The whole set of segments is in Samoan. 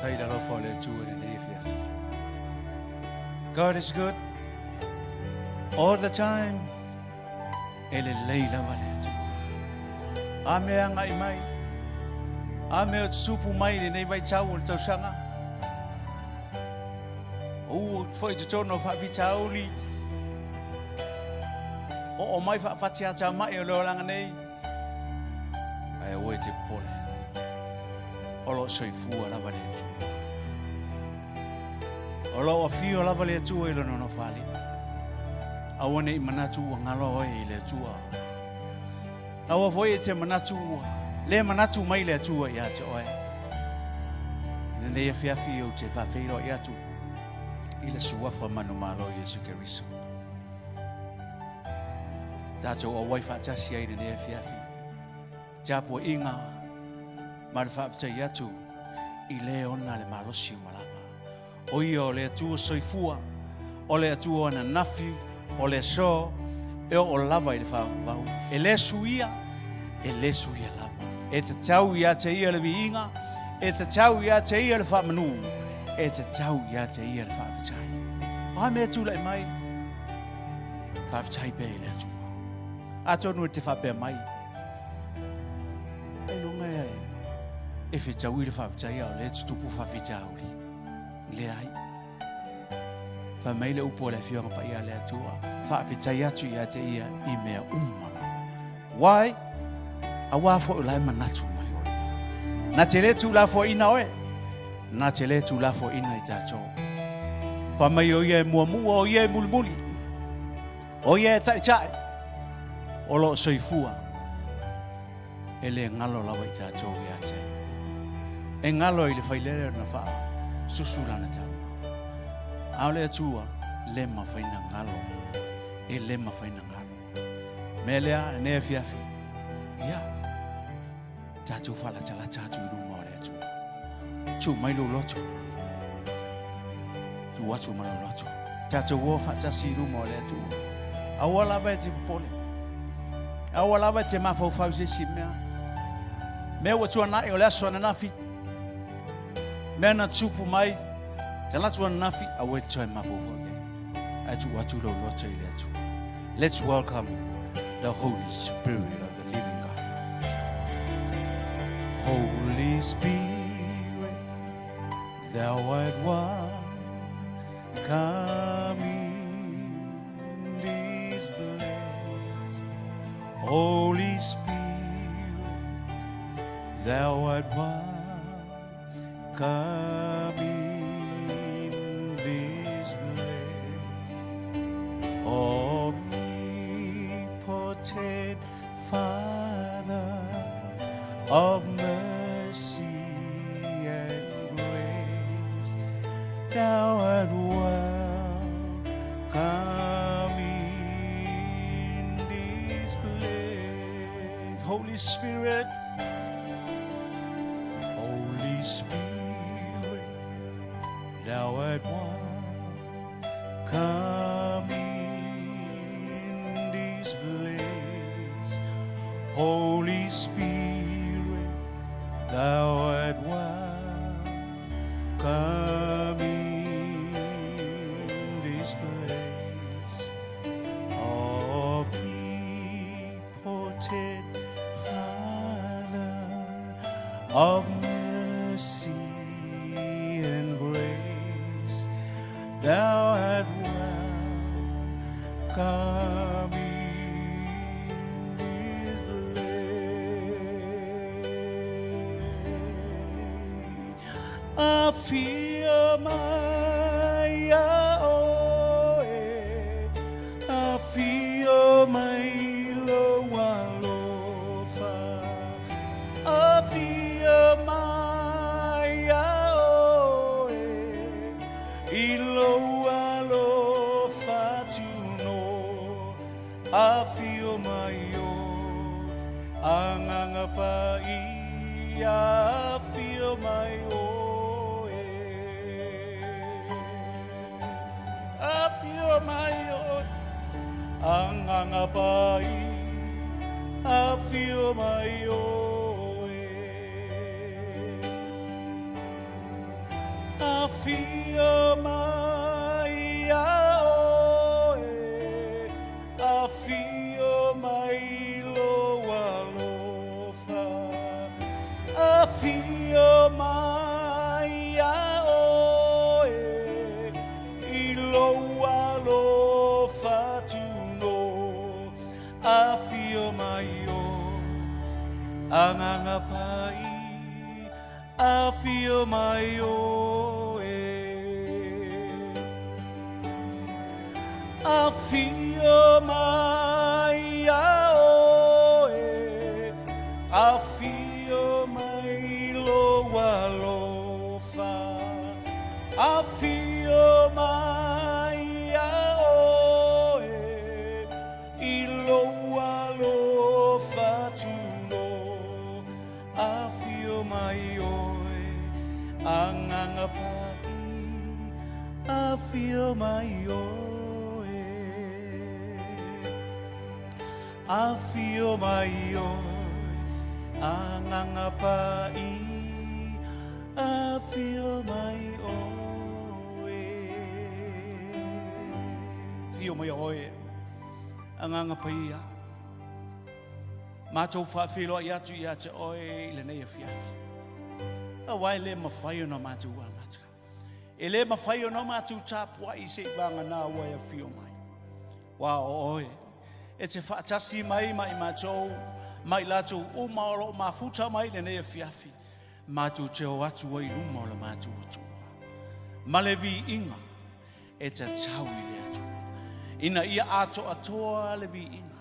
Tai le alofa o le Atua i lenei afiafi. God is good all the time. E lelei lava le Atua. A mea agai mai, a mea o tutupu mai i lenei vaitau o le tausaga. U foi totonu o faafitauli. Oo mai faafatiatamai o le olaga nei. Ae aua e te popole. O lo o soifua lava le Atua. O lo o afio lava le Atua i lona nofoalii. Aua ne i manatu ua galo oe i le Atua. Aua foi e te manatu ua le manatu mai le Atua ia te oe. I lenei afiafi ou te faafeiloai atu i le suafa manumalo Iesu Keriso. Tatou auai faatasi ai i lenei afiafi. Tapuaiga ma le faafetai atu i le ona le malosi uma lava. O ia o le Atua soifua, o le Atua ananafi, o le aso, e oo lava i le faavavau. E le suia, e le suia lava. E tatau ia te ia le viiga, e tatau ia te ia le faamanu, e tatau ia te ia le faafetai. O a mea tulai mai, faafetai pea i le Atua. Atonu e te faapea mai, Ailoga e e fetaui le faafetai a o lea e tutupu faafitauli. Leai. Fai mai le upu a le Afioga Paia a le Atua, faafetai atu ia te ia i mea uma lava. Why? Auā foi o la e manatu mai oe. Na te le tuulafoaiina oe, na te le tuulafoaiina i tatou. Fai mai o ia e muamua, o ia e mulimuli. O ia e taitai, o lo o soifua, e le galo lava i tatou ia te. E galo i le failele na faa susu lana tama. A o le Atua, le mafai na galo. E le mafai na galo. Mea lea, e nei afiafi, ia, tatou faalatalata atu i luma o le Atua. Tuu mai lou loto. Tuu atu ma lou loto. Tatou o faatasi i luma o le Atua. Aua lava e te popole. Aua lava e te mafaufau i se isi mea. Mea ua tuanai o le aso ananafi. Mea na tupu mai, talaatu ananafi, aua e te toe mafaufau i ai. Ae tuu atu lou loto i le Atua. Let's welcome the Holy Spirit of the living God. Holy Spirit, thou art one, come in this place. Holy Spirit, thou art one, come in this place. Omnipotent Father of mercy and grace, thou art welcome in this place. Holy Spirit, Holy Spirit, thou art welcome in this place. Holy Spirit, thou art welcome in this place. Omnipotent Father of mercy and grace, thou art welcome in this place. Afio mai ia oe, afio mai lou alofa. Afio mai ia oe, i lou alofa tunoa. Afio mai oe, Agaga Paia, afio mai oe. Afio mai oe, Agaga Paia, afio mai oe. Afio mai ia oe, afio mai lou alofa. Afio mai ia oe, i lou alofa tuno. Afio mai oe, Agaga Pai, afio mai oe. Afio mai ia oe, afio mai lou alofa. Afio mai ia oe, i lou alofa tuno. Afio mai oe, Agaga Pai, afio mai oe. Afio mai oe, Agaga Pai, afio mai oe. Afio mai oe, Agaga Paia. Matou faafeiloai atu ia te oe i lenei afiafi. Aua e le mafai ona matou amata. E le mafai ona matou tapuai se i vagana ua e afio mai. Ua o oe, e te faatasi mai ma i matou, ma i latou uma o lo o mafuta mai i lenei afiafi, matou te o atu ai i luma o le matou Atua. Ma le viiga e tatau i le Atua, ina ia atoatoa le viiga,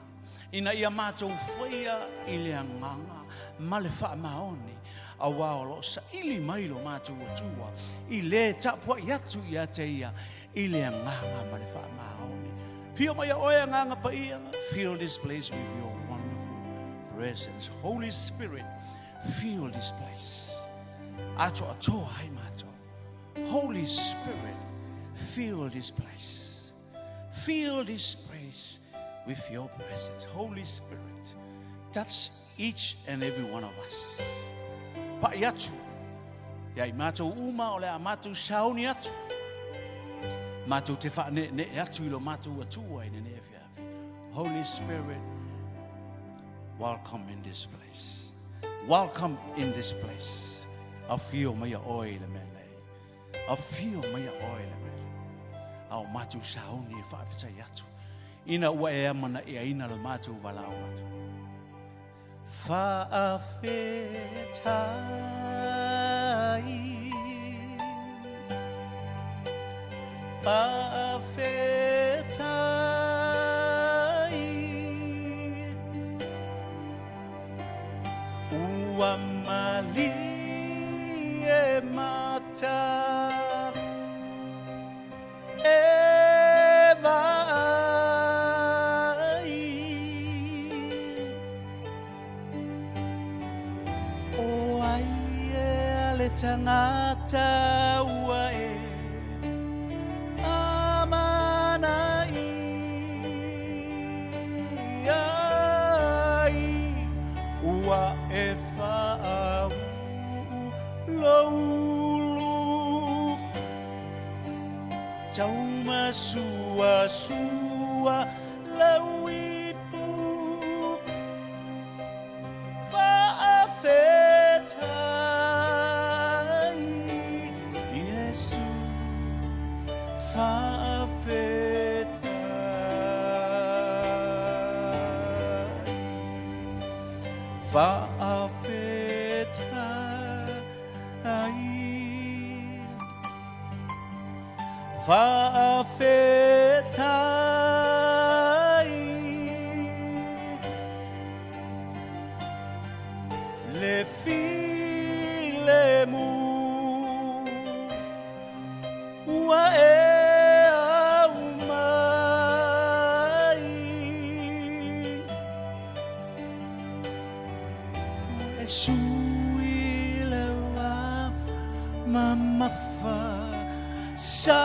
ina ia matou faia i le agaga ma le faamaoni, aua o lo o saili mai lo matou Atua i le tapuai atu ia te ia i le agaga ma le faamaoni. Fio mai oe, Agaga Paia, fill this place with your wonderful presence. Holy Spirit, fill this place. Atoatoa ai matou. Holy Spirit, fill this place. Fill this place with your presence. Holy Spirit, touch each and every one of us. Pai atu, ia i matou uma o le a matou sauni atu. Matou te whaane ne atu i lo matou Atua i lenei afiafi. Holy Spirit, welcome in this place. Welcome in this place. Afio mai oe i le mea nei. Afio mai oe i le mea nei. A o matou sauni e faafetai atu. Ina ua e amana'iaina le matou valaau atu. Faafetai. Faafetai. Ua malie mata e vaai. O ai ea le tangata ua e amanaia ai, ua e faauu lou ulu taumasuasua lau ipu. Faafetai, Iesu, faafetai, faafetai, faafetai. Le filemu ua e aumai. E sui le ua mamafa sa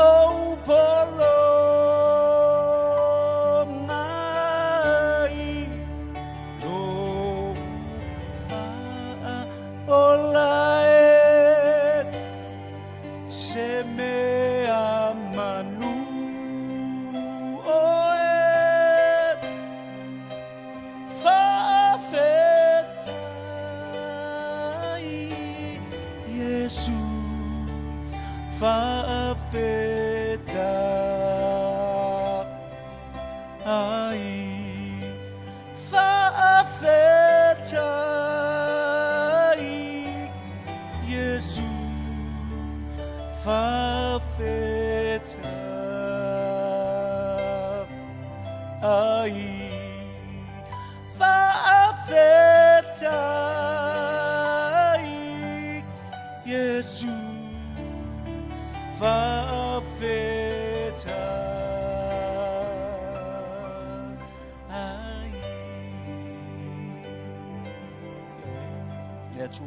ou pologa i lou faaola e se. Faafetai Faafetai Iesu Faafetai Faafetai Iesu Faafetai Le Atua,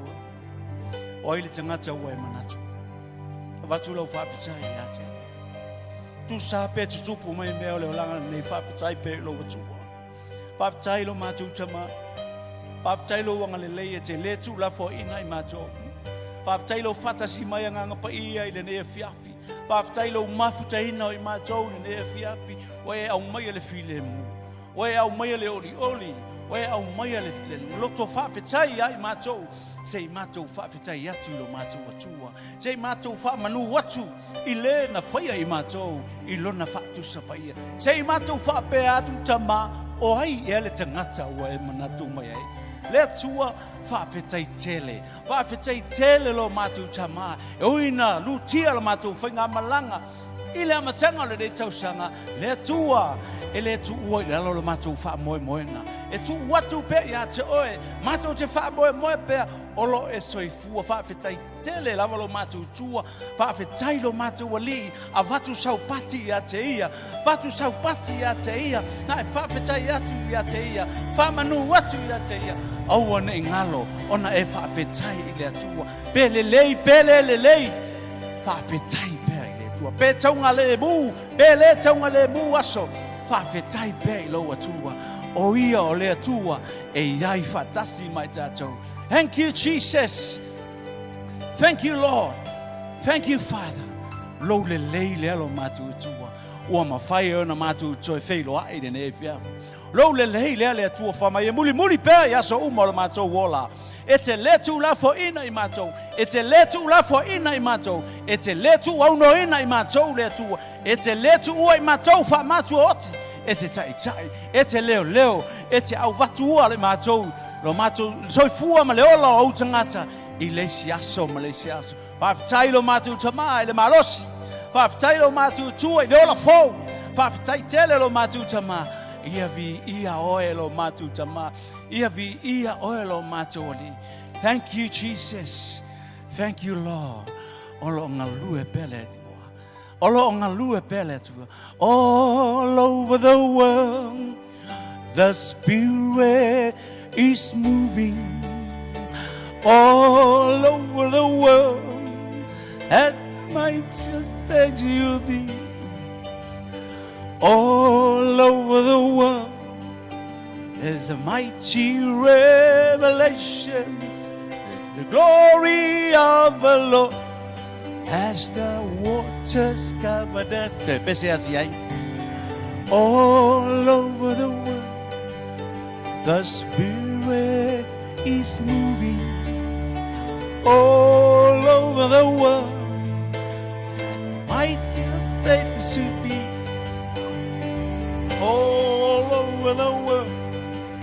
o ai le tagata ua e manatu? Avatu lau faafetai ia te oe. Tusa pe tutupu mai mea o le olaga lenei, faafetai pea i lou Atua. Faafetai lo matou Tama. Faafetai lou agalelei e te le tuulafoaiina i matou. Faafetai lou faatasi mai Agaga Paia i lenei afiafi. Faafetai lou mafutaina o i matou i lenei afiafi. Ua e aumaia le filemu. Ua e aumaia le olioli. Ua e aumaia le, le loto faafetai ia i matou. Se i matou faafetai atu i lo matou Atua. Se i matou faamanu atu i le na faia i matou i lona faatusa paia. Se i matou faapea atu, Tama, o ai ea le tagata ua e manatu mai ai? Le Atua, faafetai tele, faafetai tele lo matou Tama, e ui na lutia la matou faigamalaga i le amataga o lenei tausaga, le Atua e le tuua i lalo lo matou faamoemoega. E tuu atu pea ia te oe, matou te faamoemoe pea o lo e soifua. Faafetai tele lava lo matou tua, faafetai lo matou alii, avatu saupati ia te ia, avatu saupati ia te ia, na e faafetai atu ia te ia, faamanu atu ia te ia, aua ne i galo ona e faafetai i le Atua, pe lelei pe le lelei, faafetai pea i le Atua, pe taugalemu pe le taugalemu aso, faafetai pea i lou Atua, o ia o le Atua e i ai faatasi ma i tatou. Thank you Jesus. Thank you Lord. Thank you Father. Lou lelei lea lo matou Atua. Ua mafai e ona matou toe feiloai i lenei afiafi. Lou lelei lea le Atua fai mai e mulimuli pea i aso uma o le matou ola. E te le tuulafoaiina i matou. E te le tuulafoaiina i matou. E te le tuuaunoaina i matou le Atua. E te le tuua i matou faamatua oti. E te taitai, e te leoleo, e te auvatua le matou, lo matou soifua ma le ola o ou tagata i le isi aso ma le isi aso. Faafetai lo matou Tama i le malosi. Faafetai lo matou Atua i le ola fou. Faafetai tele lo matou Tama. Ia viia oe lo matou Tama. Ia viia oe lo matou Alii. Thank you Jesus. Thank you Lord. O lo o galue pea le Atua. O lo o galue pea le Atua. All over the world the Spirit is moving. All over the world at my just you'll be. All over the world there's a mighty revelation. There's the glory of the Lord as the waters cover the sea. Pese atu ai. All over the world, the Spirit is moving. All over the world, mighty things to be. All over the world,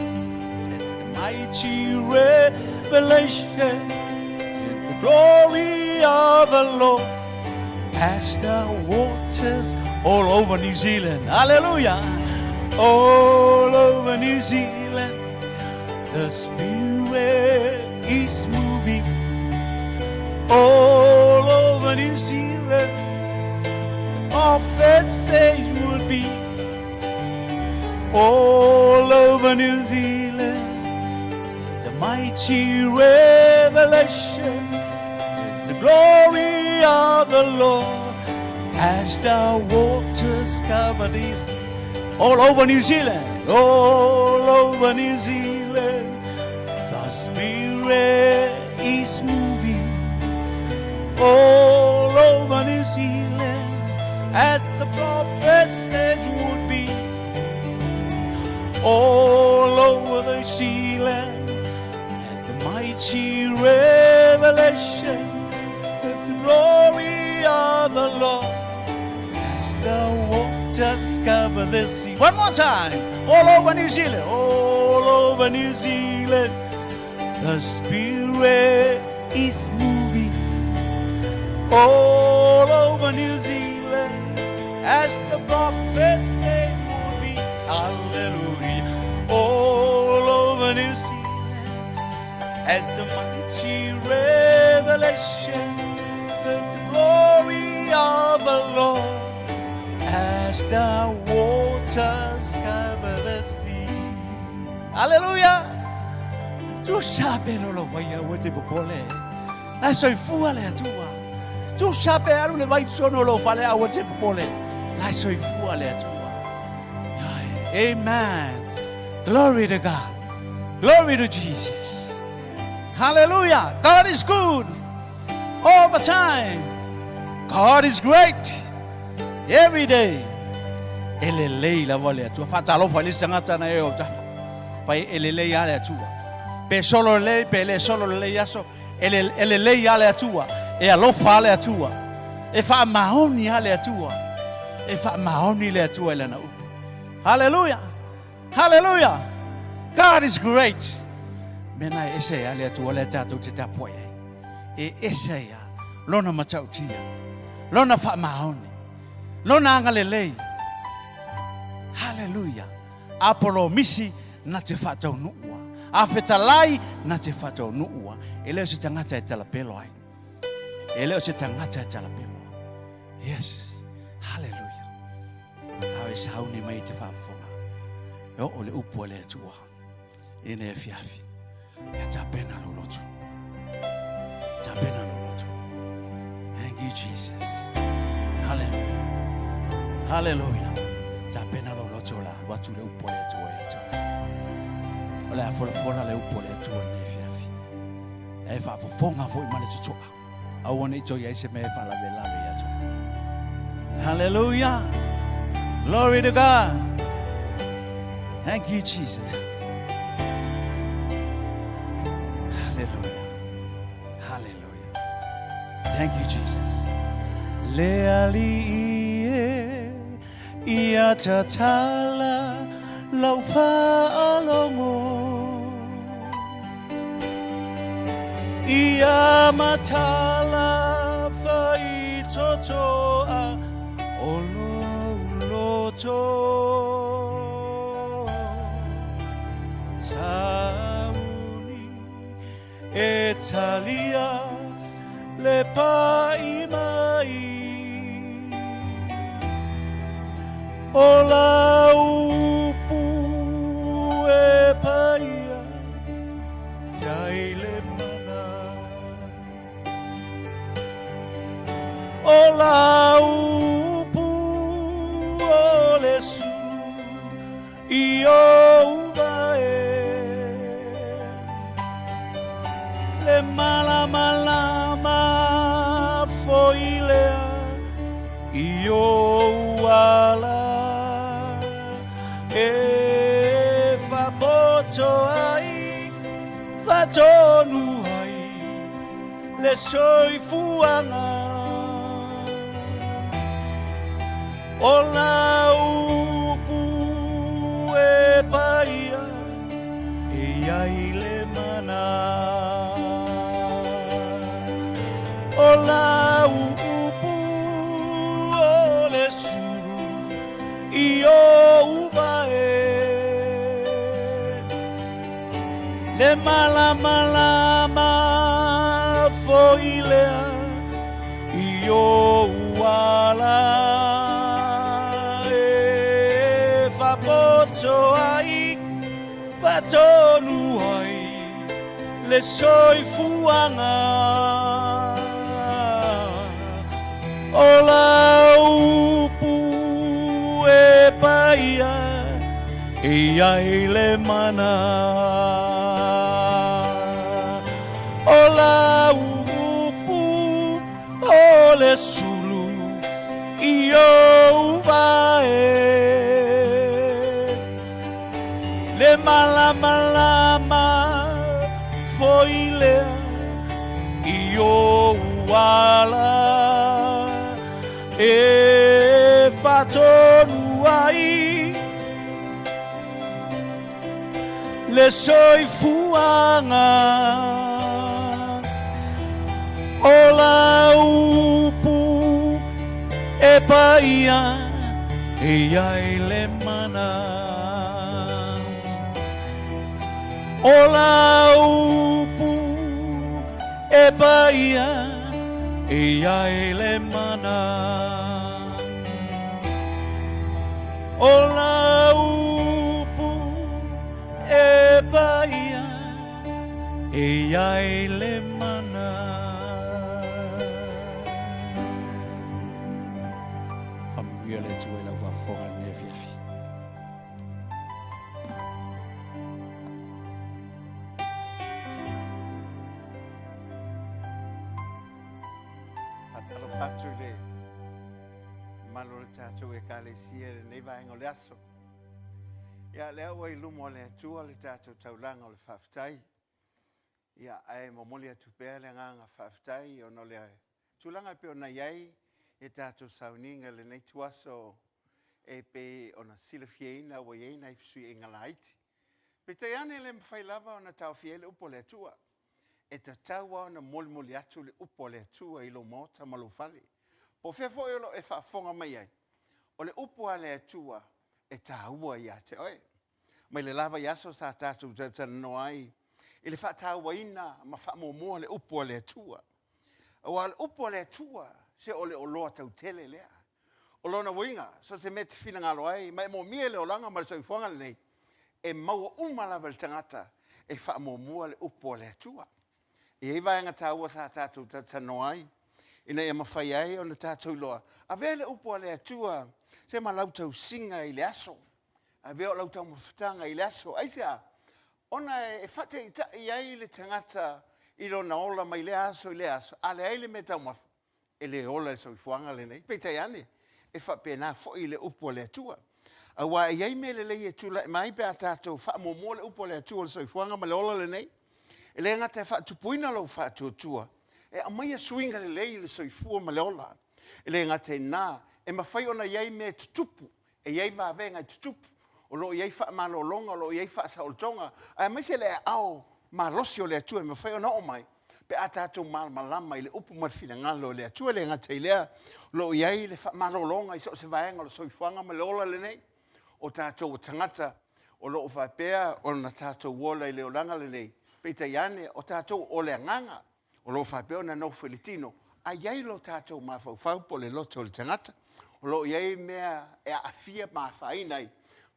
and the mighty revelation is the glory of the Lord as the waters all over New Zealand. Hallelujah. All over New Zealand, the Spirit is moving. All over New Zealand, the prophets say it would be. All over New Zealand, the mighty revelation, the glory of the Lord as the waters cover this. All over New Zealand, all over New Zealand, the Spirit is moving. All over New Zealand, as the prophet said would be. All over New Zealand, and the mighty revelation of the glory of the Lord. waters cover the sea. One more time. All over New Zealand. All over New Zealand. The Spirit is moving all over New Zealand as the prophet said would be. Hallelujah. All over New Zealand as the mighty revelation of the glory of the Lord as the waters cover the sea. Hallelujah. Tu sape lo lo vai a te popole. La soifua le Atua. Tu sape alu le vai sono lo fale a te popole. La soifua le Atua. Amen. Glory to God. Glory to Jesus. Hallelujah. God is good all the time. God is great every day. E lelei lava le Atua. Faatalofa i le isi tagata na e o tafa. Fai e lelei lava le Atua. Pe solo lelei, pe le solo lelei aso, e, le, e lelei lava le Atua. E alofa le Atua. E faamaoni lava le Atua. E faamaoni le Atua i lana upu. Hallelujah. Hallelujah. God is great. Mena e ese ia le Atua le tatou te tapuai ai. E ese ia lona matautia, lona faamaoni, lona agalelei. Hallelujah. A polomisi na te faataunuua. A fetalai na te faataunuua. E le o se tagata e talapelo ai. E le o se tagata e talapelo. Yes. Hallelujah. A e sauni mai te faafofoga. E oo le upu a le Atua. I nei afiafi. Ia tapena lou loto. Tapena lou loto. Thank you, Jesus. Hallelujah. Hallelujah. Tapena lou loto la alu atu le upu a le Atua ia te oe. O le a folafola le upu a le Atua i lenei afiafi. E faafofoga foi ma le totoa. Aua ne i toe i ai se mea e faalavelave ia te oe. Hallelujah. Glory to God. Thank you, Jesus. Hallelujah. Hallelujah. Thank you, Jesus. Le Alii e ia tatala lau faalogo Ia matala faitotoa o lou loto Sauni e talia le pai mai O lau upu e paia ia i le mana O lau upu o le sulu i ou vae Le malamalama foi lea i ou ala E faapoto ai, faatonu ai le soifuaga O lau upu e paia e i ai le mana O lau upu o le sulu i ou vae Le malamalama foi lea i ou ala e faapoto ai, faatonu ai le soifuaga O lau upu e paia e i ai le mana O lau upu o le sulu i ou vae Le malamalama foi lea i ou ala e faatonu le soifuaga. O lau upu e paia e i ai le mana. O lau upu e paia e i ai le mana. O lau upu e paia e i ai le mana. Faamanuia le Atua i lau faafofoga i lenei afiafi. Faatalofa atu i le mamalu o le tatou Ekalesia i lenei vaega o le aso. Ia, lea ua i luma o le Atua le tatou taulaga o le faafetai. Ia, ae momoli atu pea le agaga faafetai ona o le tulaga e pei ona i ai e tatou sauniga i lenei ituaso e pei ona silafiaina ua i ai nai fesuiaiga laiti. Peitai ane e le mafai lava ona taofia ai le upu a le Atua. E tatau lava ona molimoli atu le upu a le Atua i lou maota ma lou fale. Po o fea foi o lo o e faafofoga mai ai, o le upu a le Atua e taua ia te oe. Mai le la vaiaso sa tatou talatalanoa ai i le faatauaina ma faamuamua le upu a le Atua. Aua o le upu a le Atua, se o le oloa tautele lea. O lona uiga, so o se mea e te finagalo ai ma e moomia i le olaga ma le soifuaga lenei, e maua uma lava e le tagata e faamuamua le upu a le Atua. E i ai vaega taua sa tatou talatalanoa ai ina ia mafai ai ona tatou iloa, avea le upu a le Atua se ma lau tausiga i le aso, avea o lau taumafataga i le aso. Aisea? Ona e faataitai ai le tagata i lona ola mai lea aso i lea aso, a leai le mea taumafa, e le ola i le soifuaga lenei. Peitai ane, e faapena foi le upu a le Atua. Aua e i ai mea lelei e tulai mai pe a tatou faamuamua le upu a le Atua i le soifuaga ma le ola lenei. E le gata e faatupuina lou faatuatua, e aumaia suiga lelei i le soifua ma le ola. E le gata i lena, e mafai ona i ai mea e tutupu, e i ai vavega e tutupu, o lo o i ai faamalologa, o lo o i ai faasaolotoga, aemaise le aao malosi o le Atua e mafai ona oo mai pe a tatou malamalama i le upu ma le finagalo o le Atua. E le gata i lea, o lo o i ai le faamalologa i so o se vaega o le soifuaga ma le ola lenei. O tatou o tagata o lo o faapea ona tatou ola i le olaga lenei, peitai ane, o tatou o le agaga o lo o faapea ona nofo i le tino, a i ai lo tatou mafaufau po o le loto o le tagata, o lo o i ai mea e aafia ma afaina ai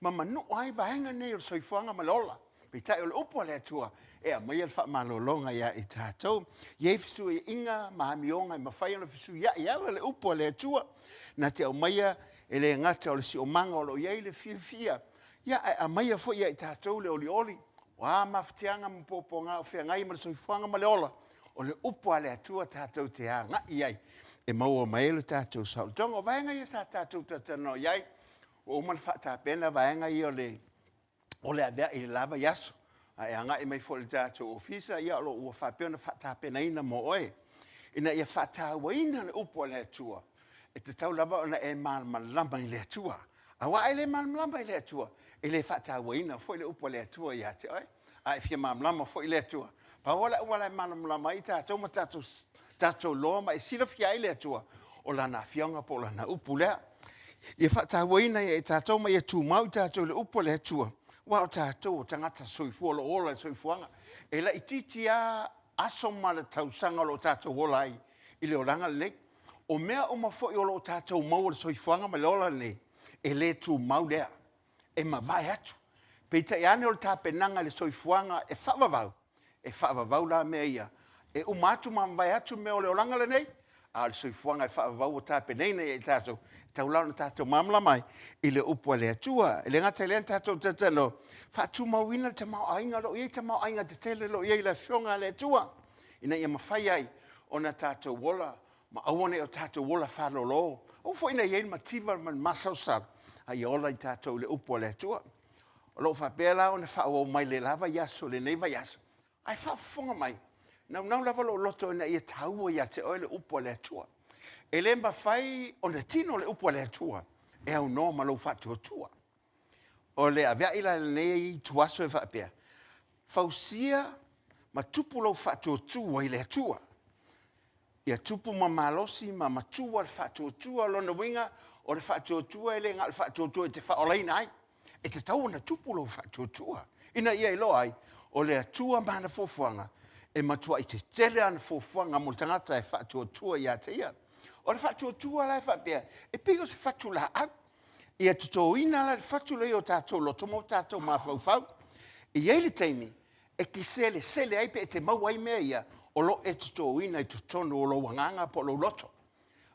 ma manua ai vaega nei o le soifuaga ma le ola. Peitai o le upu a le Atua e aumaia le faamalologa ia i tatou. E i ai fesuiaiga ma amioga e mafai ona fesuiai e ala i le upu a le Atua, na te aumaia e le gata o le siomaga o lo o i ai le fiafia, ia ae aumaia foi ia i tatou le olioli. O a mafatiaga ma puapuaga o feagai ma le soifuaga ma le ola, o le upu a le Atua tatou te agai i ai e maua mai ai lo tatou saolotoga. O vaega ia sa tatou talatalanoa i ai, ua uma ona faatapena vaega ia o le aveai i le la vaiaso. A e agai mai foi i le tatou ofisa, ia o lo o ua faapea ona faatapenaina mo oe, ina ia faatauaina le upu a le Atua, e tatau lava ona e malamalama i le Atua. Aua a e le malamalama i le Atua, e le faatauaina foi le upu a le Atua ia te oe. A e fia malamalama foi i le Atua, pau lava le auala e malamalama ai tatou ma tatou iloa ma e silafia ai le Atua, o Lana Afioga po o Lana Upu lea. Ia faatauaina ia i tatou ma ia tumau i tatou i le upu a le Atua, aua o tatou o tagata soifua o lo o ola i le soifuaga. E laitiiti lava aso ma le tausaga o lo o tatou ola ai i le olaga lenei. O mea uma foi o lo o tatou maua i le soifuaga ma le ola lenei, e le tumau lea, e mavae atu. Peitai ane o le tapenaga i le soifuaga e faavavau, e faavavau la mea ia, e uma atu ma mavae atu mea o le olaga lenei, a o le soifuaga e faavavau ua tapenaina ia i tatou, e tatau la ona tatou malamalama ai i le upu a le Atua. E le gata i lea na tatou talatalanoa, faatumauina le tamaoaiga, o lo o i ai tamaoaiga tetele o lo o i ai i le Afioga a le Atua, ina ia mafai ai ona tatou ola ma aua ne i o tatou ola faalolo. Aua foi ne i i ai le mativa ma le masalosalo, a ia ola i tatou i le upu a le Atua. O lo o faapea la ona faaauau mai le la vaiaso i lenei vaiaso, ae faafofoga mai, naunau lava lou loto ina ia taua ia te oe le upu a le Atua. E le mafai ona tino le upu a le Atua e aunoa ma lou faatuatua. O le aveai la i lenei ituaso e faapea, Fausia ma tupu lou faatuatua i le Atua. Ia tupu ma malosi ma matua le faatuatua. O lona uiga, o le faatuatua e le na o le faatuatua e te faaolaina ai. E tatau ona tupu lou faatuatua ina ia iloa ai o le Atua ma ana fuafuaga e matuai tetele ana fuafuaga mo le tagata e faatuatua ia te ia. O le faatuatua la e faapea, e pei o se fatu laau. Ia totoina la le fatu lea i o tatou loto ma o tatou mafaufau. E i ai le taimi e te selesele ai pe e te maua ai mea ia o lo o e totoina i totonu o lou agaga po o lou loto.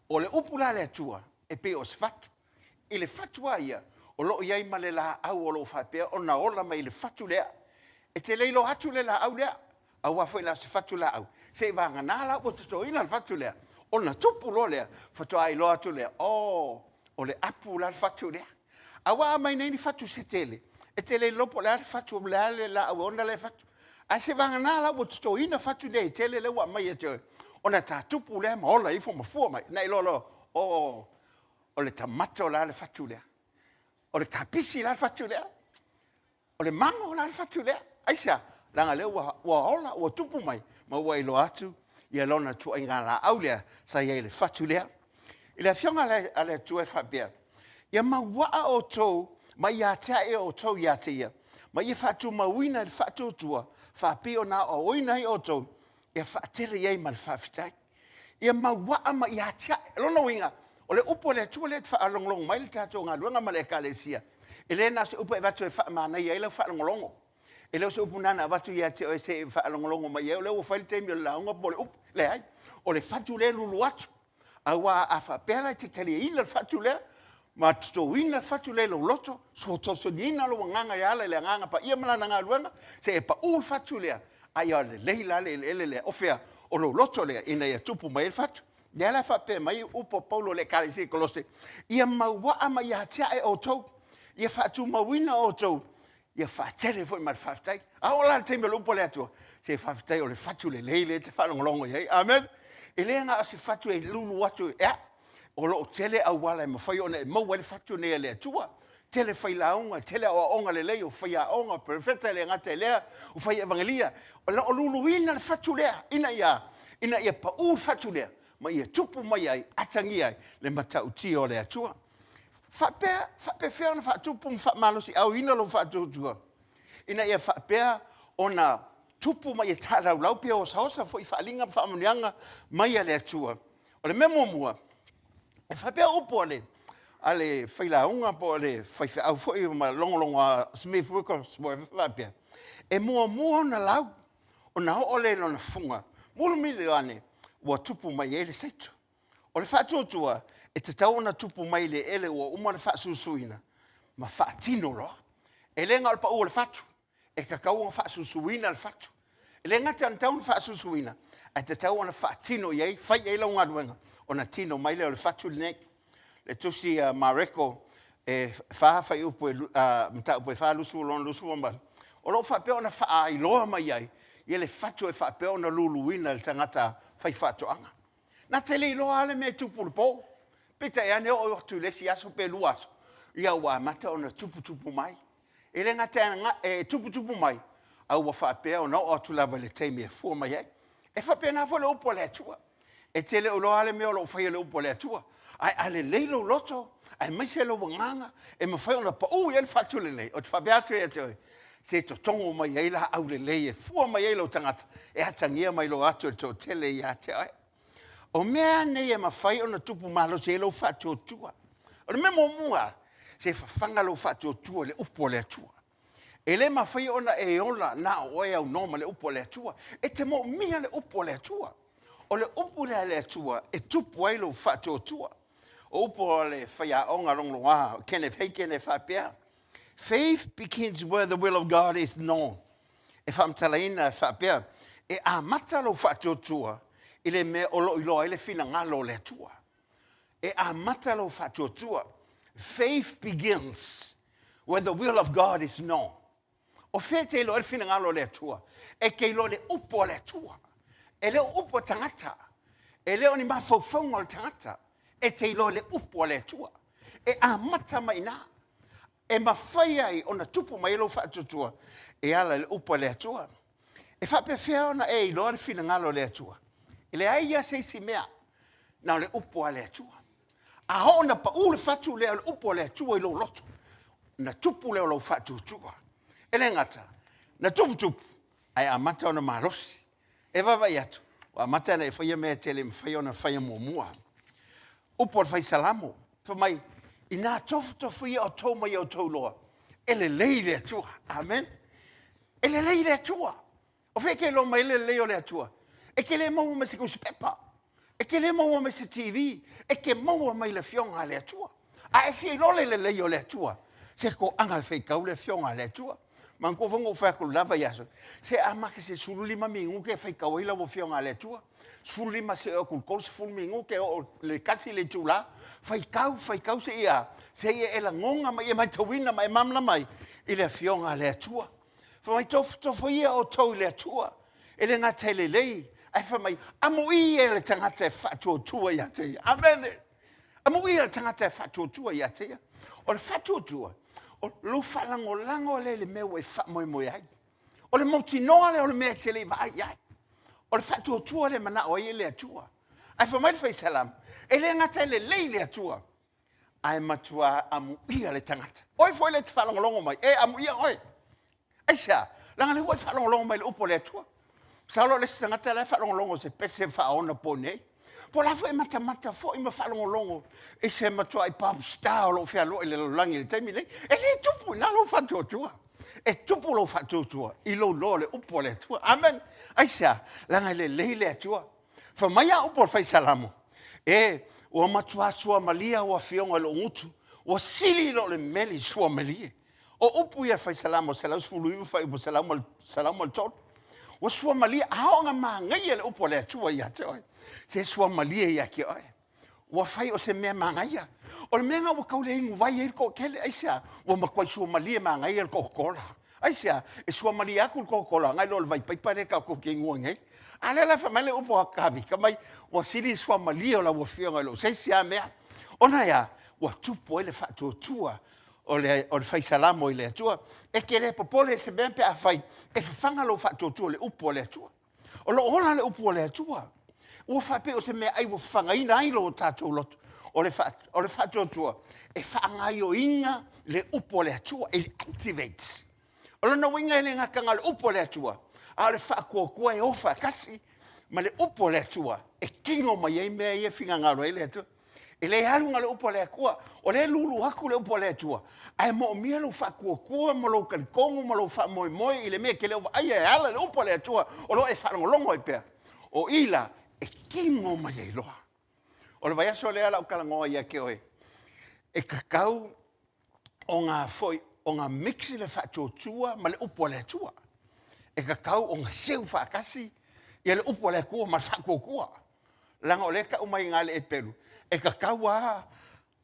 O le upu la a le Atua, e pei o se fatu. I le fatu lava ia, o lo o i ai ma le laau o lo o faapea ona ola mai le fatu lea. E te le iloa atu le laau lea, aua foi na o se fatu laau, seivagana la ua totoina le fatu lea, ona tupu loa lea, faatoa iloa atu lea, o, o le apu la le fatu lea. Aua a aumai nei ni fatu se tele, e te le iloa po o le a le fatu, o le a le laau e ona lea fatu. Ae seivagana la ua totoina fatu nei e tele lea ua aumai ia te oe, ona ta tupu lea ma ola ifo ma fua mai, ona e iloa loa lea, o, o le tamato la le fatu lea, o le kapisi la le fatu lea, o le mago la le fatu lea. Aisea? Leaga o lea ua ola, ua tupu mai, ma ua iloa atu ia lona ituaiga laau lea sa i ai i le fatu lea. I le Afioga a le Atua e faapea, Ia mauaa outou ma ia atiae outou ia te ia, ma ia faatumauina i le faatuatua faapei ona aoaoina ai outou, ia faatele i ai ma le faafetai. Ia mauaa ma ia atiae. O lona uiga, o le upu a le Atua lea e te faalogologo mai le tatou galuega ma le Ekalesia, e le na o se upu e avatu e faamanaia ai lau faalogologo. E le o se upu na ona avatu ia te oe se i e faalogologo mai ai o lea ua fai le taimi o le lauga po o le upu. Leai, o le fatu lea e lulu atu, aua a faapea la e te taliaina le fatu lea ma totoina le fatu lea i lou loto, sotasoniina lou agaga e ala i le Agaga Paia ma Lana galuega, seia pau le fatu lea, a ia lelei la le eleele lea. O fea? O lou loto lea ina ia tupu mai ai le fatu. O lea la e faapea mai upu a Paulo i le Ekalesia i Kolose, ia mauaa ma ia atiae outou, ia faatumauina outou, ia faatele foi ma le faafetai. A oo la i le taimi o le upu a le Atua, se faafetai o le fatu lelei lea e te faalogologo i ai. Amene. E le na o se fatu e lulu atu, ea, o lo o tele auala e mafai ona e maua ai le fatu lenei a le Atua. Tele failauga, tele aoaoga lelei, o faiaoga, o perofeta, e le gata i lea, o fai evagelia. O lo o luluina le fatu lea ina ia, ina ia pau le fatu lea ma ia tupu mai ai, atagia ai le matautia o le Atua. Faapea, faapefea ona faatupu ma faamalosiauina lou faatuatua ina ia faapea ona tupu ma ia taalaulau pe osaosa foi faaaliga ma faamanuiaga mai a le Atua. O le mea muamua, e faapea upu a le, a le failauga po o le faifeau foi ma logologo a Smith Wigglesworth e faapea, e muamua ona lau ona oo lea i lona fuga, mulimuli ane ua tupu mai ai le saito. O le faatuatua e tatau ona tupu mai le eleele ua uma ona faasusuina ma faatino loa. E le na o le pau o le fatu, e tatau ona faasusuina le fatu. E le gata ina tatau ona faasusuina, ae tatau ona faatino i ai, fai i ai lau galuega, ona tino mai lea o le fatu lenei. Le tusi a Mareko e 4 fuaiupu e, mataupu e 4, 26, 28, o lo o faapea ona faailoa mai ai ia le fatu e faapea ona luluina e le tagata faifaatoaga. Na te le iloa lava le mea e tupu i le po. Peitai ane oo atu i le isi aso pe 2 aso, ia ua amata ona tuputupu mai. E le gata e tuputupu mai, a ua faapea ona oo atu lava i le taimi e fua mai ai. E faapena foi le upu a le Atua. E te le o iloa lava le mea o lo o faia e le upu a le Atua. Ae a lelei lou loto, aemaise lou agaga, e mafai ona pau i ai le fatu lelei, ou te faapea atu ia te oe, se totogo mai ai laau lelei e fua mai ai lou tagata, e atagia mai loa atu e le toatele ia te oe. O mea nei e mafai ona tupu malosi ai lou faatuatua. O le mea muamua, se fafaga lou faatuatua i le upu a le Atua. E le mafai ona e ola na o oe aunoa ma le upu a le Atua. E te moomia le upu a le Atua. O le upu lea a le Atua e tupu ai lou faatuatua. O upu a le faiaoga logoloa Kenneth Hagin e faapea, Faith begins where the will of God is known. E faamatalaina e faapea, e amata lou faatuatua i le mea o lo o iloa ai le finagalo o le Atua. E amata lou faatuatua. Faith begins where the will of God is known. O fea e te iloa ai le finagalo o le Atua? E te iloa i le upu a le Atua. E le o upu a tagata. E le o ni mafaufauga o le tagata. E te iloa i le upu a le Atua. E amata mai i ina. E mafai ai ona tupu mai ai lou faatuatua e ala i le upu a le Atua. E faapefea ona e iloa le finagalo o le Atua? E leai lava se isi mea, na o le upu a le Atua. A oo ina pau le fatu lea o le upu a le Atua i lou loto, ona tupu lea o lou faatuatua. E le gata, na tupu tupu, ae amata ona malosi. E vaavaai atu ua amata ona e faia mea e te le i mafaia ona faia muamua. Upu a le Fai Salamo, fai mai, ina tofutofu ia outou ma ia outou iloa, e lelei le Atua. Amene. E lelei le Atua. O fea e te iloa mai ai le lelei o le Atua? E te le maua mai se nusipepa, e te le maua mai se TV, e te maua mai le Afioga a le Atua. A e fia iloa le lelei o le Atua, se toaga e faitau le Afioga a le Atua. Manatua foi na ou fai atu i le la vaiaso, se amata i se 15 minute e faitau ai lau Afioga a le Atua, 15 seia oo atu i le 30 minute, oo i le 1 le itula, faitau, faitau seia e lagona ma e matauina ma e malamalama ai i le Afioga a le Atua. Fai mai, tofotofo ia outou i le Atua, e le gata e lelei, ae fai mai, amuia le tagata e faatuatua ia te ia. Amene. Amuia le tagata e faatuatua ia te ia. O le faatuatua, o lou faalagolago lea i le mea ua e faamoemoe ai. O le mautinoa lea o le mea e te le i vaai i ai. O le faatuatua lea e manao ai le Atua. Ae fai mai le Fai Salamo, e le gata e lelei le Atua, ae matua amuia le tagata. O ai foi lea e te faalogologo mai, e amuia oe. Aisea? Leaga o lea ua e faalogologo mai i le upu a le Atua. Masalo o le isi tagata la e faalogologo i se pese faaonaponei nei. Po o le a foi e matamata foi ma faalogologo i se matuai pop star o lo o fealuai i le lalolagi i le taimi lenei. E le tupu i ina lou faatuatua. E tupu lou faatuatua i lou iloa o le upu a le Atua. Amene. Aisea? Leaga e lelei le Atua. Fai mai a upu a le Fai Salamo, E, ua matua suamalie au afioga i lou gutu, ua sili i lo le meli suamalie. O upu ia a le Fai Salamo 119 fuaiupu 103. Ua suamalie, a oo ina manaia le upu a le Atua ia te oe, se suamalie ia te oe. Ua fai o se mea manaia. O le mea lena ua tau le inu vai ai le toatele, aisea? Ua matuai suamalie manaia le Coca-Cola. Aisea? E suamalie atu le Coca-Cola nai lo le vaipaipa lea tatou te inua nei. A lea la fai mai le upu a Kavita mai, ua sili le suamalie o lau Afioga i lo se isi lava mea. Ona e a? Ua tupu ai le faatuatua o le fai Salamo i le Atua. E te le popole i se mea pe afai e fafaga lou faatuatua i le upu a le Atua. O lo o ola le upu a le Atua. Ua faapea o se meaai ua fafagaina ai lo tatou loto. O le, o le faatuatua e faagaioina le upu a le Atua. It activates. O lona uiga e le gata na o le upu a le Atua, a o le faatuatua e o faatasi ma le upu a le Atua e tino mai ai mea ia e finagalo ai le Atua. E le alu na o le upu a le Atua, o lea e lulu atu le upu a le Atua, ae moomia lou faatuatua ma lou talitonu ma lou faamoemoe i le mea e te le o vaaia e ala i le upu a le Atua o lo o e faalogologo ai pea. O i la e tino mai ai loa. O le vaiaso lea o le a ou talanoa ia te oe, e tatau ona foi ona mix le faatuatua ma le upu a le Atua. E tatau ona seu faatasi ia le upu a le Atua ma le faatuatua. Leaga o lea e tau mai i ina e le Eperu, e tatau lava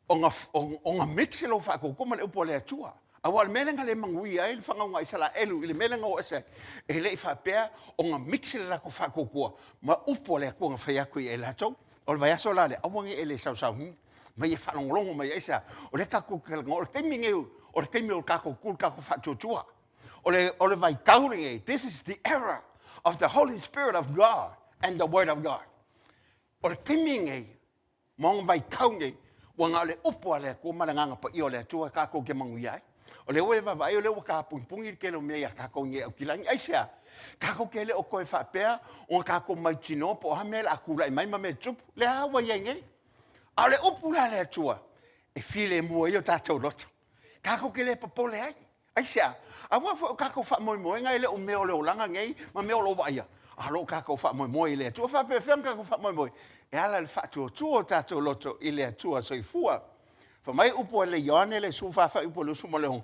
ona mix lou faatuatua ma le upu a le Atua. Aua o le mea lea na le manuia ai le fanauga a Isaraelu i le mea lea na o ese ai, e le i faapea ona mix le latou faatuatua ma upu a le Atua na fai atu ia i latou. O le vaiaso la lea, aua ne i e le sausauni mai e faalogologo mai ai sea. O lea tatou te talanoa, o le taimi lenei, o le taimi o le tatou tu, le tatou faatuatua. O le vaitau lenei, this is the era of the Holy Spirit of God and the Word of God. O le taimi lenei, ma ona vaitau nei, ua na o le upu a le Atua ma le Agaga Paia o le Atua tatou te manuia ai. O lea ua e vaavaai, o lea ua tapunipuni le tele o mea ia tatou nei Aukilani. Aisea? Tatou te le o toe faapea ona tatou mautinoa po o a mea o le a tulai mai ma mea e tutupu. Lea ua i ai nei. A o le upu la a le Atua, e filemu ai o tatou loto. Tatou te le popole ai. Aisea? Aua foi o tatou faamoemoega e le o mea o le olaga nei ma mea o lo o vaaia, a o lo o tatou faamoemoe i le Atua. Faapefea ona tatou faamoemoe? E ala i le faatuatua o tatou loto i le Atua soifua. Fai mai upu a le Ioane le 14 fuaiupu 26,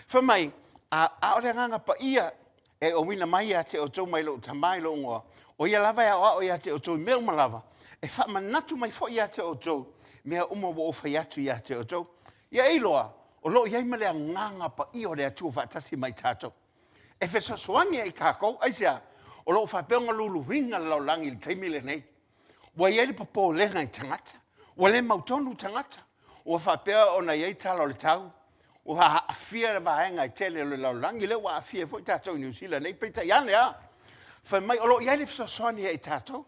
fai mai, a o le Agaga Paia e auina mai ia te outou mai lou Tama i lou igoa, o ia lava e aoao ia te outou i mea uma lava, e faamanatu mai foi ia te outou mea uma ua ou fai atu ia te outou. Ia e iloa, o lo o i ai ma le Agaga Paia o le Atua faatasi ma i tatou, e fesoasoani ai i tatou. Aisea? O lo o faapea ona luluina le lalolagi i le taimi lenei. Ua i ai le popolega i tagata, ua le mautonu tagata, ua faapea ona i ai tala o le tau, Ua aafia le vaega e tele o le lalolagi, lea ua aafia ai foi tatou i Niu Sila nei, peitai ane lava, fai mai o lo o i ai le fesoasoani ia i tatou.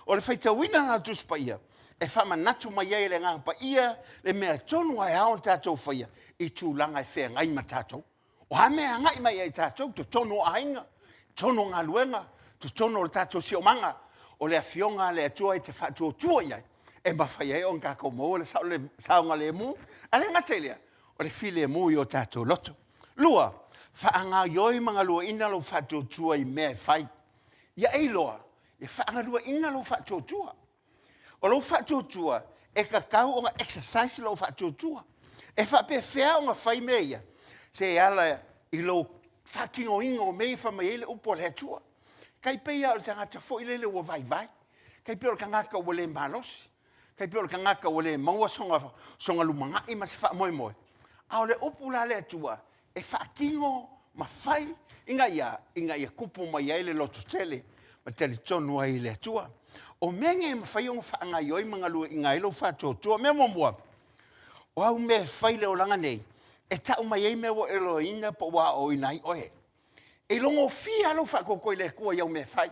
O le faitauina lena o le Tusi Paia e faamanatu mai ai e le Agaga Paia le mea tonu lava e ao ona tatou faia i tulaga e feagai ma tatou. O a mea e agai mai ia i tatou, totonu o aiga, totonu o galuega, totonu o le tatou siosiomaga, o le Afioga a le Atua e te faatuatua i ai, e mafai ai ona tatou maua le saogalemu, ae le gata i lea, o le filemu i o tatou loto. Lua, faagaoioi ma galueaiina lou faatuatua i mea e fai. Ia e iloa, e faagalueaiina lou faatuatua. O lou faatuatua, e tatau ona exercise lou faatuatua. E faapefea ona fai mea ia? Se e ala i lou faatinoina o mea ia e fai mai ai le upu a le Atua. E tai pei lava o le tagata foi lele ua vaivai, tai pei o le tagata ua le malosi, tai pei o le tagata ua le maua sona lumanai ma se faamoemoe. A o le upu la a le Atua, e faatino ma fai ina ia a? Ina ia tupu mai ai le lototele ma talitonu ai i le Atua. O mea nei e mafai ona faagaoioi ma galueaiina ai lou faatuatua. O le mea muamua, o au mea e fai i le olaga nei, e tau mai ai mea ua e iloaina po ua aoaoina ai oe. E iloagofie lava lou faatuatua i le Atua i au mea e fai.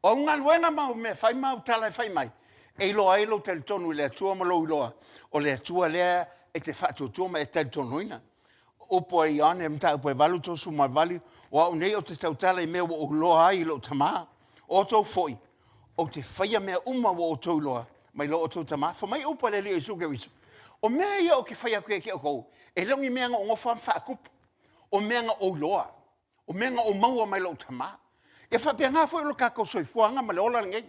O au galuega ma au mea e fai ma au tala e fai mai, e iloa ai lou talitonu i le Atua ma lou iloa o le Atua lea e te faatuatua ma e talitonuina. O upu a Ioane Mataupu e 8, 38, o au nei ou te tautala i mea ua ou iloa ai i lou Tama. O outou foi, ou te faia mea uma ua outou iloa mai lo outou Tama. Fai mai upu a le Alii o Iesu Keriso, o mea ia ou te fai atu ia te outou, e le o ni mea na ou nofo lava ma faatupu, o mea na ou iloa. O mea na ou maua mai lou tama. E faapena foi lo tatou soifuaga ma le ola lenei.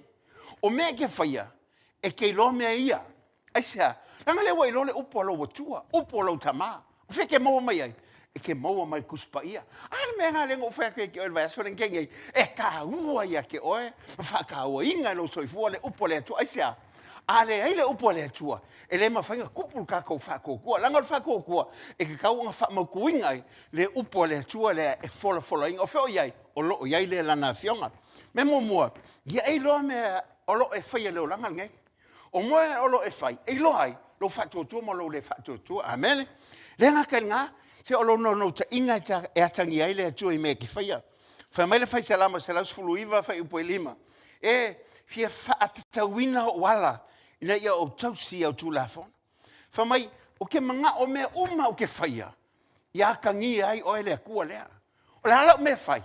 O mea e te faia, e te iloa mea ia. Aisea? Leaga o lea ua e iloa le upu a lou Atua, upu a lou Tama. O fea e te maua mai ai? E te maua mai i le Tusi Paia. A le mea lena lea na ou fai atu ai ia te oe i le vaiaso lea na tea nei, e taua ia te oe ma faatauaina e lou soifua le upu a le Atua. Aisea? A leai le upu a le Atua, e le mafai ona tupu le tatou faatuatua. Leaga o le faatuatua, e tatau ona faamautuina ai le upu a le Atua lea e folafolaina. O fea o i ai? O lo o i ai lea i Lana Afioga. O le mea muamua, ia e iloa mea o lo o e faia i le olaga lenei. O mea o lo o e fai, e iloa ai lou faatuatua ma lou le faatuatua. Amene. E le gata i lena, se o lou naunautaiga e atagia ai le Atua i mea e te faia. Fai mai le Fai Salamo 119 fuaiupu e 5, E fia faatatauina ou ala ina ia ou tausi i au Tulafono. Fai mai, ou te manao o mea uma ou te faia, ia atagia ai oe le Atua lea. O le a lau mea e fai?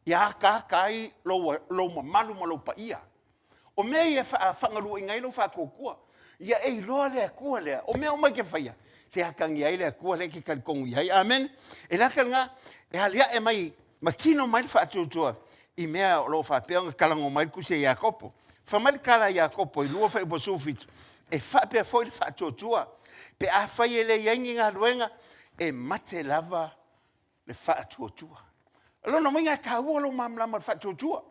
Ia ataata ai lou mamalu ma lou paia. O mea ia e faagalueaiina ai lou faatuatua. Ia e iloa le Atua lea, o mea uma e te faia, se atagia ai le Atua lea e te talitonu i ai. Amene. E le gata i lena, e aliae mai ma tino mai le faatuatua i mea o lo o faapea ona talanoa mai le tusi a Iakopo. Fai mai le tala a Iakopo i 2 fuaiupu 17, e faapea foi le faatuatua, pe afai e le i ai ni galuega, e mate lava le faatuatua. O lona uiga e taua lou malamalama i le faatuatua,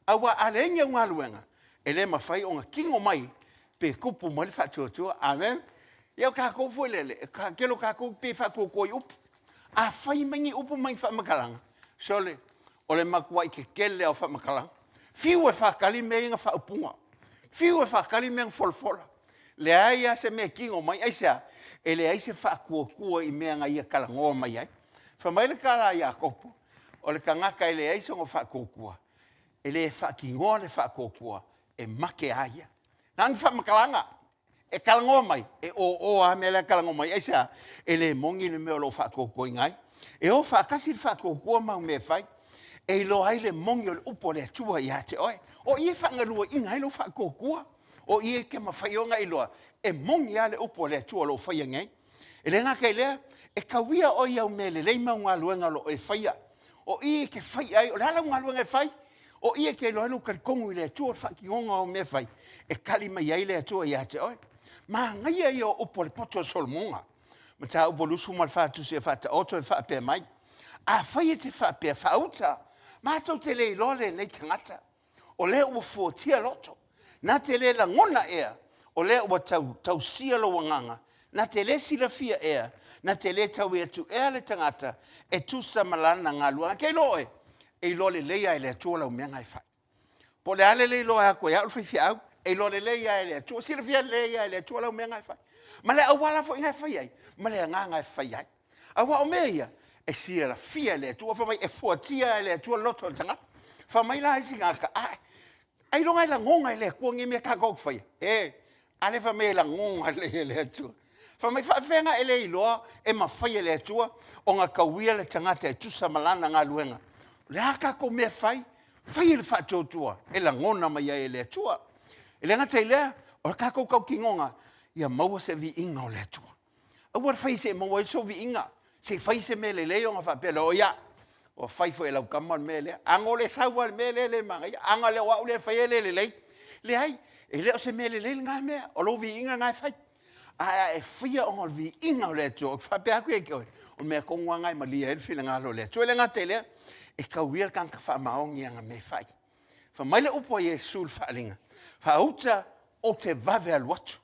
aua a leai ni au galuega, e le mafai ona tino mai pe tupu mai le faatuatua. Amene. Ia o tatou foi lele, e tele o tatou pei e faatuatua i upu. A fai mai ni upu ma ni faamatalaga, sole, o le matuai tetele lava o faamatalaga. Fiu e faatali mea ia na faaupuga, fiu e faatali mea na folafola, leai lava se mea e tino mai. Aisea? E leai se faatuatua i mea na ia talanoa mai ai. Fai mai le tala a Iakopo, o le tagata e leai sona faatuatua, e le faatinoa le faatuatua, e make lava ia. Na o ni faamatalaga e talanoa mai, e o o lava mea la e talanoa mai. Aisea? E le moni le mea o lo o faatuatuaina ai. E o faatasi le faatuatua ma au mea e fai, e iloa ai le moni o le upu a le Atua ia te oe. O i e faagalueaiina ai lou faatuatua. O i e te mafai ai ona iloa e moni lava le upu a le Atua o lo o faia nei. E le gata i lea, e tauia oe i au mea lelei ma au galuega o lo o e faia. O i e te fai ai, o le a lau galuega e fai? O i e te iloa ai lou talitonu i le Atua, o le faatinoga o mea e fai, e tali mai ai le Atua ia te oe. Manaia ia o upu a le poto a Solomona, Mataupu 24 Tusi e Faataoto e faapea mai, Afai e te faapea, faauta, matou te le iloa lenei tagata, o lea ua fuatia loto, na te le lagona ea, o lea ua tau tausia lou agaga, na te le silafia ea, na te le taui atu ea le tagata e tusa ma lana galuega. Ke iloa oe, e iloa lelei lava e le Atua lau mea na e fai. Po o le a le le iloa atu e au le faifeau, e iloa lelei lava e le Atua, silafia lelei lava e le Atua lau mea na e fai. Ma le auala foi na e fai ai, ma le agaga e fai ai. Aua o mea ia, e silafia e le Atua, fai mai e fuatia e le Atua le loto o le tagata. Fai mai la isi tagata, a, ailoga e lagona e le Atua nei mea tatou te faia? E, a lea fai mai e lagona lelei e le Atua. Fai mai faafefea e le iloa e mafai e le Atua ona tauia le tagata e tusa ma lana galuega. O le a tatou mea e fai, fai i le faatuatua e lagona mai ai e le Atua. E le gata i lea, o le tatou tautinoga, ia maua se viiga o le Atua. Aua le faia se i maua ai sou viiga, se i fai se mea lelei ona faapea lea, o ia, ua fai foi e lau tama le mea lea. A na o le sau lava i le mea lea e le manaia, a na le o au lea e faia e le lelei. Leai, e le o se mea lelei lena mea, o lou viiga lena e fai. Ae a e faia ona o le viiga o le Atua, ou te faapea atu ia te oe, o le mea tonu lava lena e malie ai le finagalo o le Atua. E le gata i lea, e tauia le tagata faamaoni i ana mea e fai. Fai mai le upu a Iesu i le faaaliga, faauta ou te vave alu atu.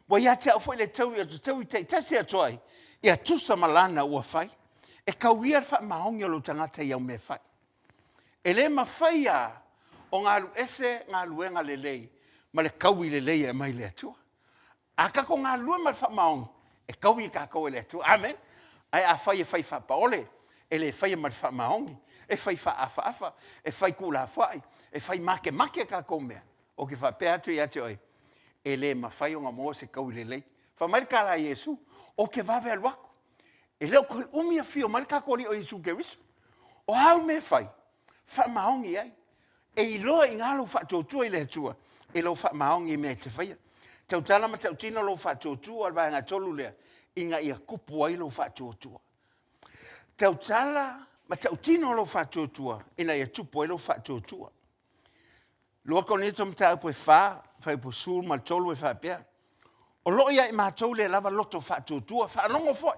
Ua ia te au foi le taui ou te taui taitasi atu ai, ia tusa ma lana ua fai. E tauia le faamaoni o lou tagata i au mea e fai. E le mafai lava ona alu ese galuega lelei ma le taui lelei e aumai e le Atua. A tatou galulue ma le faamaoni, e taui i tatou e le Atua. Amene. Ae afai e fai faapaole, e le faia ma le faamaoni, e fai faaafaafa, e fai tuulafoai, e fai makemake a tatou mea, ou te faapea atu ia te oe, e le mafai ona maua se taui lelei. Fai mai le tala a Iesu, ou te vave alu atu. E le o toe umi afio mai le tatou Alii o Iesu Keriso. O a au mea e fai, faamaoni i ai. E iloa i ina lou faatuatua i le Atua i lou faamaoni i mea e te faia. Tautala ma tautino lou faatuatua, o le vaega tolu lea, ina ia tupu ai lou faatuatua. Tautala ma tautino lou faatuatua ina ia tupu ai lou faatuatua. 2 Korinito mataupu e 4, fuaiupu 13 e faapea, O lo o ia i matou le lava loto faatuatua, faalogo foi,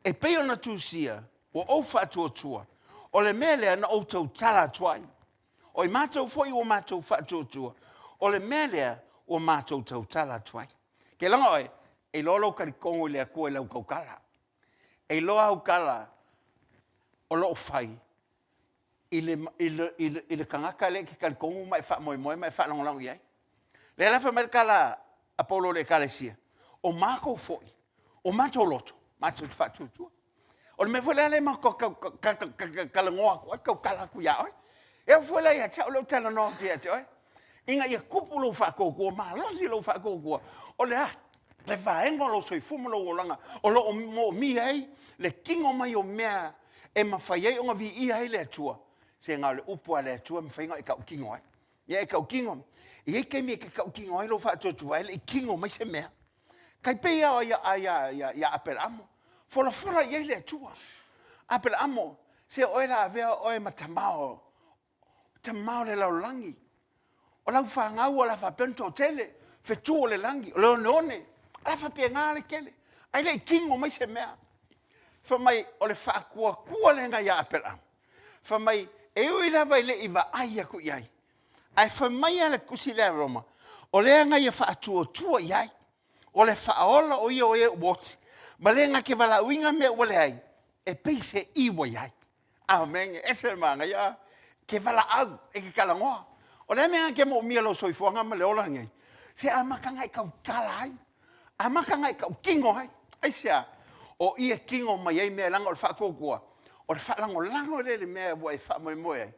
e pei ona tusia, ua ou faatuatua, o le mea lea na ou tautala atu ai. O i matou foi ua matou faatuatua, o le mea lea ua matou tautala atu ai. Ke laga oe, e iloa lou talitonu i le Atua i lau tautala. E iloa au tala o lo o fai i le tagata lea e te talitonu ma e faamoemoe ma e faalagolago i ai. O lea la e fai mai le tala a Paulo i le Ekalesia, o matou foi, o matou loto, matou te faatuatua. O le mea foi lea matou te talanoa atu ai tautala atu ia oe. E oo foi la ia te au lea ou te talanoa atu ia te oe, ina ia tupu lou faatuatua, malosi lou faatuatua. O le a le vaega o lou soifua ma lou olaga o lo o moomia ai le tino mai o mea e mafai ai ona viia ai le Atua, se na o le upu lava a le Atua e mafai ona e tautino ai. Ia e tautino, e i ai taimi e te tautino ai lou faatuatua ae le i tino mai se mea. Tai pei lava ia Aperaamo, folafola i ai le Atua. Aperaamo, se o oe o le a avea oe ma tama o tama o le lalolagi. O lau fanau o le a faapea ona toatele, fetu o le lagi, o le oneone, o le a faapena le tele, ae le i tino mai se mea. Fai mai, o le faatuatua lena ia Aperaamo, fai mai, e ui lava e le i vaai atu i ai, ae fai mai lava le tusi lea a Roma, o lea na ia faatuatua i ai, o le faaola o ia o e ua oti, ma le na te valaauina mea ua leai, e pei se i ua i ai. Amene. E ese le manaia, e te valaau, e te talanoa. O le a le mea e te moomia i lou soifuaga ma le ola lenei? Se amata ona e tautala ai, amata ona e tautino ai. Aisea? O i e tino mai ai mea, leaga o le faatuatua, o le faalagolago lea i le mea ua e faamoemoe ai,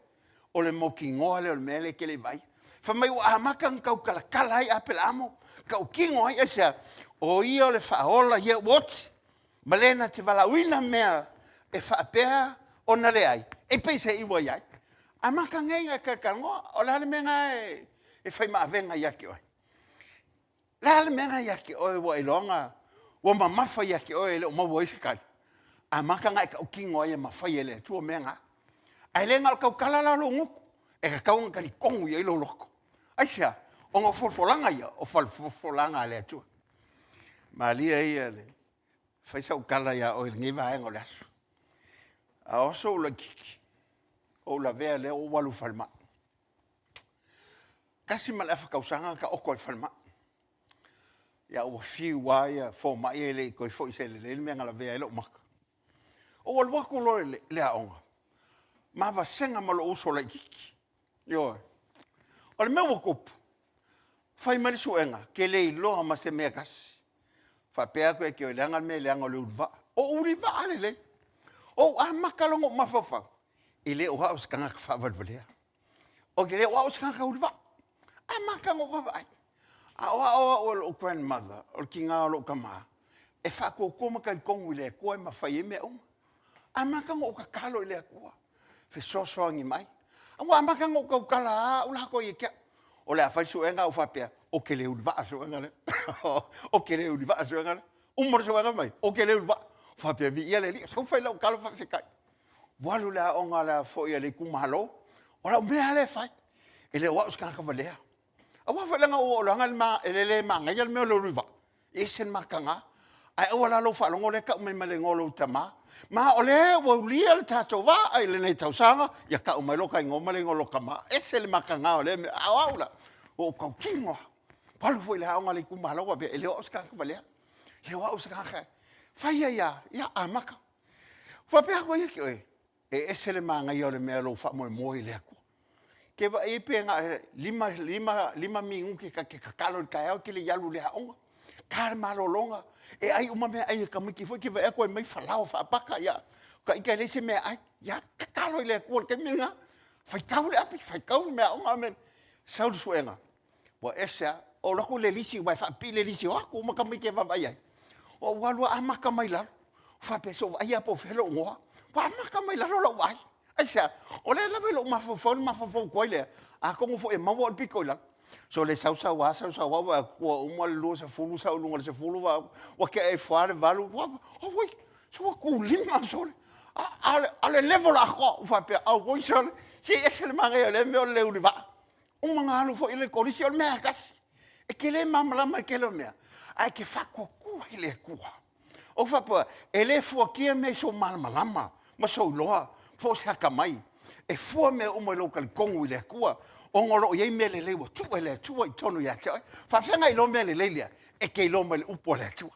o le mautinoa lea o le mea lea e te le i vaaia. Fai mai ua amata ona tautalatala ai Aperaamo, tautino ai, aisea? O ia o le faaola ia ua oti, ma le na te valaauina mea e faapea ona leai, e pei se i ua i ai. Amata nei ona e talatalanoa, o le a le mea lena e fai ma avega ia te oe? O le a le mea lena ia te oe ua iloa ua mamafa ia te oe e le o maua ai se tali? Amata ona e tautino ai e mafai e le Atua mea na. Ae le na o le tautala la o lou gutu, e tatau ona talitonu i ai lou loto. Aisea? Ona o folafolaga ia, o folafolaga a le Atua. Malie ia le fai sau tala ia oe i lenei vaega o le aso. A o sou laitiiti, ou lavea lea ou alu i le falemai. 1.5 tausaga na taoto ai i le falemai. Ia ua fiu lava ia fomai e le i toe foi se lelei le mea na lavea ai lou maka. Ou alu atu loa i le aoga, ma vasega ma lou uso laitiiti. Ioe. O le mea ua tupu, fai mai le suega, e te le iloa ma se mea e tasi. Faapea atu ia te oe, leaga le mea leaga o le uluvaa. O ulivaa lelei. O ou amata loa ona ou mafaufau, e le o au o se tagata faavalevalea. Ou te le o au o se tagata ulivaa. Amata ona ou vaavaai. A o ao au e lou grandmother, o le tina o lou tama, e faatuatua ma talitonu i le Atua e mafai ai mea uma. Amata ona ou tatalo i le Atua, fesoasoani mai. A ua amata ona ou tautala lava au latou ia te au, o le a fai le suega ae ou faapea, ou te le ulivaa i le suega lea. Ou te le ulivaa i le suega lea. Uma le suega fai mai, ou te le ulivaa. Ou faapea, viia le Alii, sau fai lau tala faafetai. Ua alu i le aoga a le foi a le itumalo, o lau mea lava lea e fai, e le o au o se tagata valea. Aua foi leaga ua ou iloaina e le manaia le mea o le uluivaa, e ese le mataga. Ae aua la lou faalogo lea e tau mai ma le igoa o lou tama. Ma o lea ua ulia le tatou vaa i lenei tausaga, ia tau mai lota igoa ma le igoa o lota tama. E ese le mataga o lea mea, a o au la, ua ou tautino lava. Ua alu foi i le aoga a le itumalo, faapea, e le o au o se tagata valea, e le o au o se tagata e fai ai lava, ia amata. Faapea atu ai ia te oe, e ese le manaia o le mea o lou faamoemoe i le Atua. Ke vaai ai pe na o le 5 minute ta te tatalo i le taeao e te le i alu i le aoga, ta le malologa, e ai uma meaai a tamaiti foi, e te vaai atu e aumai falaoa faapaka, ia o ita e leai se meaai, ia tatalo i le Atua i le taimi lena, faitau le api, faitau le meaaoga, sau le suega, ua ese lava. Ou alu atu i le lisi, aua e faapipii le lisi, o atu uma tamaiti e vaavaai i ai. Ou alu amata mai lalo, ou faapea se i ou vaai lava po o fea lou igoa. Ua amata mai lalo lau vaai. Aisea? O lea lava i lou mafaufau le mafaufau tuai lea, atonu foi e maua au i le pito i lalo. Sole sau sau lava sau sau lava vaai atu ua uma le 20 sau i luga i le 10 vaai atu ua tea ifo lava le 8, auoi, se ua tulima sole. A o le level atoa. Ou faapea, auoi sole, se e ese le manaia o lea mea o le le ulivaa. Uma ona alu foi i le kolisi, o le mea lava e tasi. E te le malamalama i le tele o mea, ae e te faatuatua i le Atua. Ou faapea, e le fuatia mea i sou malamalama ma sou iloa po o se atamai. E fua mea uma i lou talitonu i le Atua, ona o lo o i ai mea lelei ua tuu e le Atua i totonu ia te oe. E faapefea ona e iloa mea lelei lea? E te iloa mai le upu a le Atua.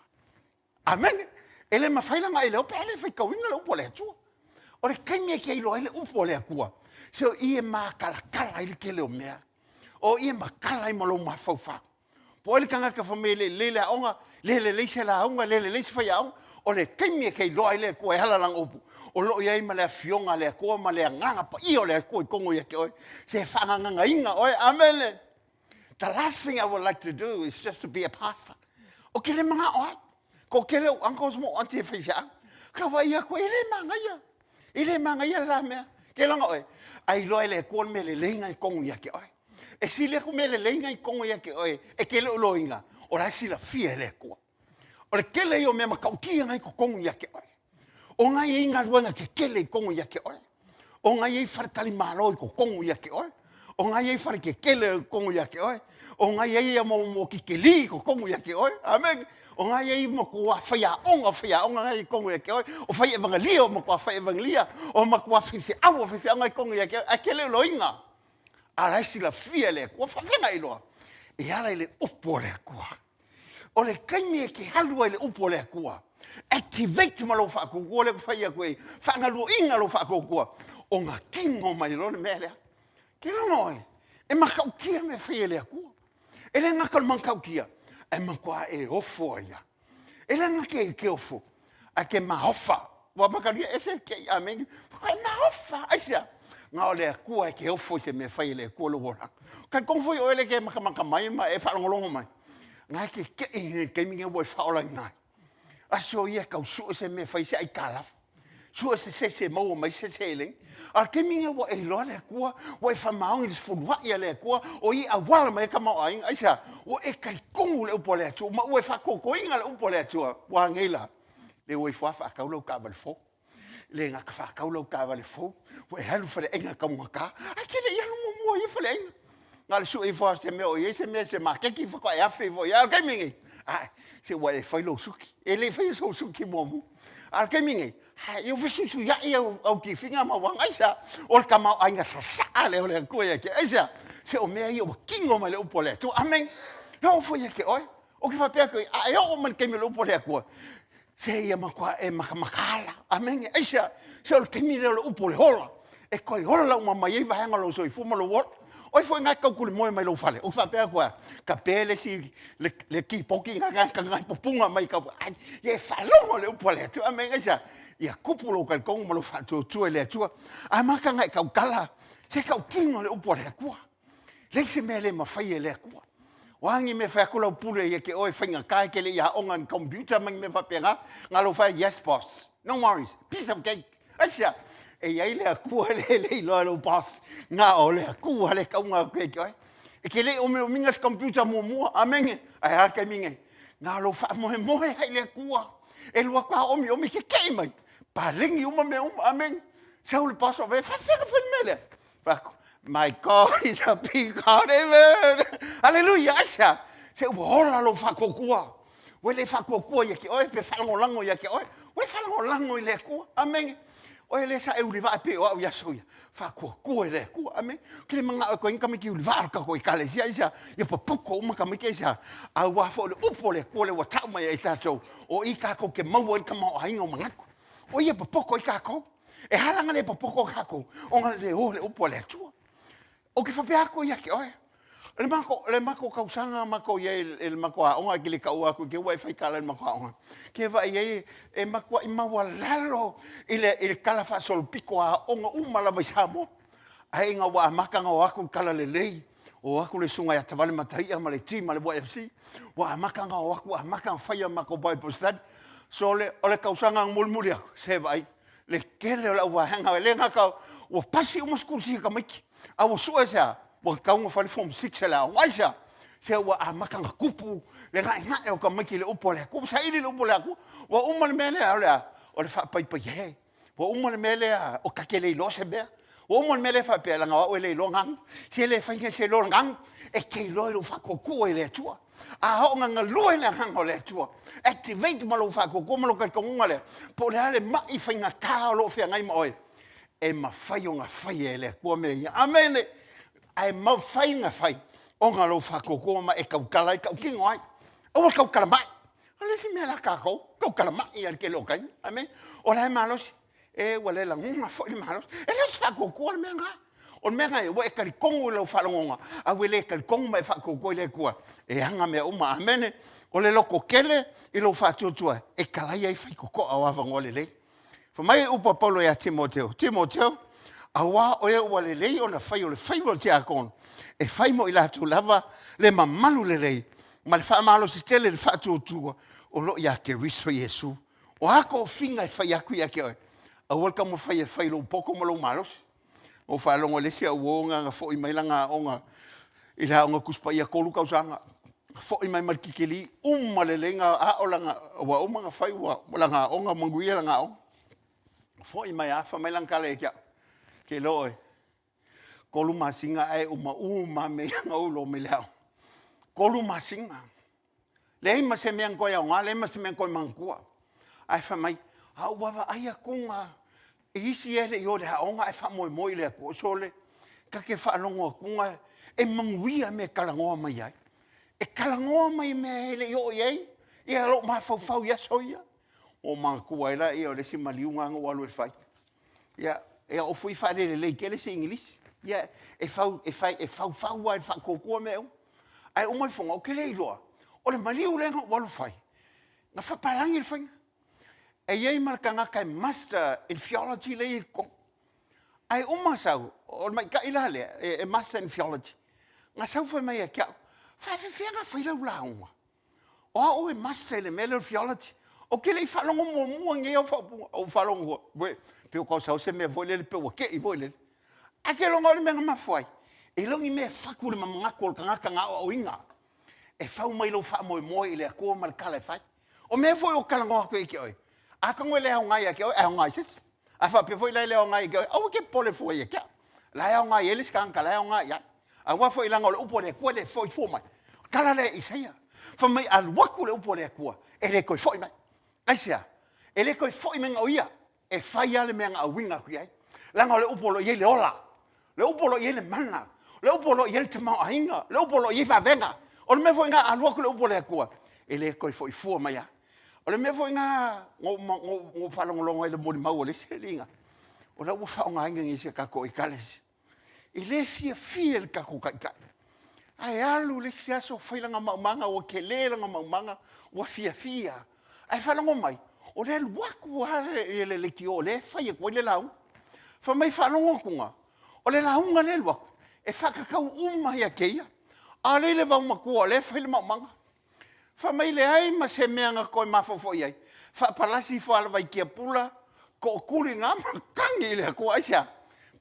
Amene. E le mafai la ona e iloa pe a le faitauina le upu a le Atua. O le taimi e te iloa ai le upu a le Atua, se o i e matalatala ai le tele o mea. O i e matala ai ma lou mafaufau. Po o ai le tagata fai mai e le lelei le aoga, le lelei se lauga, le lelei se faiaoga. O le taimi e te iloa ai le Atua e ala lana upu, o lo o i ai ma le Afioga a le Atua ma le Agaga Paia o le Atua i totonu ia te oe, se faagagagaina oe. Amene. The last thing I would like to do is just to be a pastor. Ou te le manao ai. Toatele ou uncles ma ou aunty e faifeau. Ka vaai atu, e le manaia. E le manaia le la mea. Ke laga oe, a iloa e le Atua le mea lelei na i totonu ia te oe. E sili atu mea lelei na i totonu ia te oe, e te le o iloaina, o la e silafia e le Atua. O le tele ia o mea matautia na i totonu ia te oe. O na e i ai galuega tetele i totonu ia te oe. O na e i ai faletalimalo i totonu ia te oe. O na e i ai fale tetele i totonu ia te oe. O na e i ai ia mokikeli i totonu ia te oe. Amene. O na e i ai matua faiaoga, faiaoga na e i totonu ia te oe. O fai evangelia, o matua fai evangelia. O matua faifeau, o faifeau na i totonu ia te oe. Ae e te le o iloaina. A la e silafia e le Atua. Faafefea ona e iloa? E ala i le upu a le Atua. O le taimi e te alu ai i le upu a le Atua, activate ma lou faatuatua lea ua fai atu ai, faagaluaina lou faatuatua, ona tino mai loa le mea lea. Ke lana oe, e matautia mea e fai e le Atua. E le gata o le matautia, ae matua e ofo ai lava. E le gata e te ofo, ae te maofa. Ua makalia ese le kei amene. E maofa, aisea? Na o le Atua e te ofo i se mea e fai e le Atua lou olaga. Talitonu foi oe lea e te matamata mai ma e faalogologo mai, na e te kei i le taimi lenei ua e faaolaina ai. Aso ia e tau sue se mea e fai se aitalafu. Sue se se e maua mai se seleni. A o le taimi lenei ua e iloa le Atua, ua e faamaoni i le sefuluai a le Atua, o ia e auala mai ai tamaoaiga. Aisea? Ua e talitonu i le upu a le Atua ma ua e faatotoina le upu a le Atua. Ua a nei la? Le ua ifo lava faatau lau taavale fou. Le gata faatau lau taavale fou, ua e alu i faleaiga taugata. Ae e te le i alu muamua i ia faleaiga. Na o le sue ifo lava o se mea o i ai se mea i se maketi faatoa e afe ifo i ai. A o le taimi lenei, ae, se ua e fai lou suki. E le i faia sou suki muamua. A o le taimi lenei, ae, ia fesuisuiai au, au tifiga ma au aga. Aisea? O le tamaoaiga sasaa lea o le Atua ia te oe. Aisea? Se o mea ia ua tino mai le upu a le Atua. Amene. E oo foi ia te oe. Ou te faapea atu ai, a e oo mai le taimi o le upu a le Atua, se ia matua e makamakaala. Amene. Aisea? Se o le taimi lea o le upu o le ola, e toe ola uma mai ai vaega o lou soifua ma lou ola. O ai foi nga e tautulemoe mai lou fale? Ou faapea atu a, tape le isi le, le kipoki nga nga nga pupunga mai kau. Ai, ia e faalogo le upu a le Atua. Amene aisea? Ia tupu lou talitonu ma lou faatuatua i le Atua. Amata ona e tautala se tautino le upu a le Atua. Leai se mea e le mafai e le Atua. O a ni mea e fai atu lau pule ia te oe e faigata e te le i aoga i ni computer ma ni mea faapena, na lou fai, yes boss, no worries, piece of cake. Aisea? E i ai le Atua e le le iloa e lou boss, na o le Atua le tauga atu ia te oe. E te le i omiomiga se computer muamua, amene, ae a le taimi nei? Na o lou faamoemoe lava i le Atua. E lua atu lava omiomi kekei mai, paleni uma mea uma, amene. Sau le boss o e faafefea ona fai le mea lea? Fai atu, my God is a big God, amen. Aleluia, aisea? Se ua ola lou faatuatua. Ua le faatuatua ia te oe pe faalagolago ia te oe. Ua e faalagolago i le Atua. Amene. Oe lea sa e ulivaa pei o au i aso ia. Faatuatua i le Atua. Amene. Ou te le manao e toe i ai ni tamaiti ulivaa o le tatou Ekalesia, aisea? Ia popoto uma tamaiti, aisea? Aua foi o le upu a le Atua lea ua tau mai ai tatou, o i tatou te maua ai le tamaoaiga o manatu. O ia popoto ai tatou. E ala ona le popoto tatou, ona le o le upu a le Atua. Ou te faapea atu ia te oe, le matou, le matou tausaga matou i ai i le matou aoga, e te le taua atu i te i ua e faitala i le matou aoga, ke vaai ai e matuai maualalo i le, i le tala faasolopito a aoga uma lava i Samoa. Ae ina ua amata ona o atu le tala lelei, o atu le susuga ia Tavale Mataia ma le team a le YFC, ua amata ona o atu, ua amata ona fai a matou Bible study. Sole, o le tausaga mulimuli atu, se vaai, le tele o le auvaega, e le gata ua pasi uma sikulisi a tamaiti, a ua sue se a? Ua tatau ona fai le form six a le aoga. Aisea? Se ua amata ona tupu le gaegae o tamaiti i le upu a le Atua. Ua saili le upu a le Atua. Ua uma le mea lea o le a? O le faapaipai e. Ua uma le mea lea o ta te le iloa se mea. Ua uma le mea lea faapea, leaga o au e le iloa gagu. Se le fai se iloa le gagu, e te iloa i lou faatuatua i le Atua. A oo ina galue le Agaga o le Atua, activate ma lou faatuatua ma lou talitonuga lea, po o le a le mai faigata o lo o feagai ma oe, e mafai ona faia e le Atua mea ia. Amene! Ae mafai ona fai ona lou faatuatua ma e tautala ai, tautino ai. Aua le tautala mai. O le isi mea la tatou, tautala mai lava i le tele o taimi. Amene! O la e malosi. E ua le lagona foi le malosi. E le o se faatuatua le mea lena. O le mea lena, ua e talitonu i lau faalogoga, a ua e le talitonu ma e faatuatua i le Atua, e aga mea uma. Amene. O le lototele i lou faatuatua e talai ai faitotoa o avanoa lelei. Fai mai upu a Paulo ia Timoteo, Timoteo, auā oe ua lelei ona fai o le faiva o le tiakono, e fai mo i latou lava le mamalu lelei ma le faamalosi tele i le faatuatua o lo o ia Keriso Iesu. O a tofiga e fai atu ia te oe, aua le taumafai e fai i lou poto ma lou malosi. Na ou faalogo i le isi au uo na foi mai lana aoga i le aoga Tusi Paia 3 tausaga. Foi mai ma le tikeri, uma lelei na ao lana, ua uma ona fai ua lana aoga, manuia lana aoga. Foi mai lava, fai mai lana tala ia te au, ke iloa oe, 3 masina ae uma uma lava mea ia na ou iloa mai le aoga. 3 masina. Leai ma se mea na toe aoga, leai ma se mea na toe manatua. Ae fai mai, a ou vaavaai atu i isi e le i o i le aoga ae faamoemoe i le Atua, sole, ta te faalogo atu e manuia mea e talanoa mai ai. E talanoa mai i mea e le i oo i ai ia lou mafaufau i aso ia. Ua ou manatua ai lea o le isi maliuga na ou alu e fai. Ia, e oo foi faalelelei tele se igilisi. Ia, e fau, e fai, e faufau lava i le faatuatua mea uma. Ae uma ifoga, ou te le iloa, o le maliu lea na ou alu fai, na faapalagi le faiga. E i ai ma le tagata e master in theology lea e i ai i totonu. Ae uma sau, o le maita'i la lea, e master in theology, na sau fai mai ia te au, faafefea ona fai lau lauga? O au e master i le mea lea o le theology. Ou te le i faalogo muamua i nei au faaupuga. Ou faalogo foi, pei o sau se mea foi lele, pei ua te i foi lele. Ae te iloa o le mea na mafua ai, e le o ni mea e fatu i le manatu o le tagata na aoaoina. E fau mai lou faamoemoe i le Atua ma le tala e fai. O mea foi ua talanoa atu ia te oe, atonu e le aoga ia te oe, ae aoga i se isi. A faapea foi la e le aoga ia te oe, aua e te popole fua ia te au. O la e aoga i ai le isi tagata la e aoga i ai. Aua foi leaga o le upu a le Atua e le foi fua mai. O le tala lea i Isaia, fai mai a alu atu le upu a le Atua, e le toe foi mai. Aisea? E le toe foi mai na o ia, e fai lava le mea na auina atu i ai. Leaga o le upu o lo o i ai le ola, le upu o lo o i ai le mana, le upu o lo o i ai le tamaoaiga, le upu o lo o i ai vavega. O le mea foi lena a alu atu le upu a le Atua, e le toe foi fua mai lava. O le mea foi lena na ou faalogologo ai i le molimau a le isi alii, o la ua faaaogaina nei e si a tatou Ekalesia. E le fiafia i le tatou Taitai. Ae alu le isi aso fai lana maumaga ua tele lana maumaga ua fiafia. Ae faalogo mai, o lea e alu atu lava le leitio o lea e fai atu ai le lauga. Fai mai faalogo atu, o le lauga lea e alu atu, e faatatau uma ia te ia, a o lea e i le vaomatua o lea e fai le maumaga. Fai mai leai ma se mea na toe mafaufau i ai, faapalasi ifo lava i le vaitiapula, tootuli na ma tagi i le Atua. Aisea?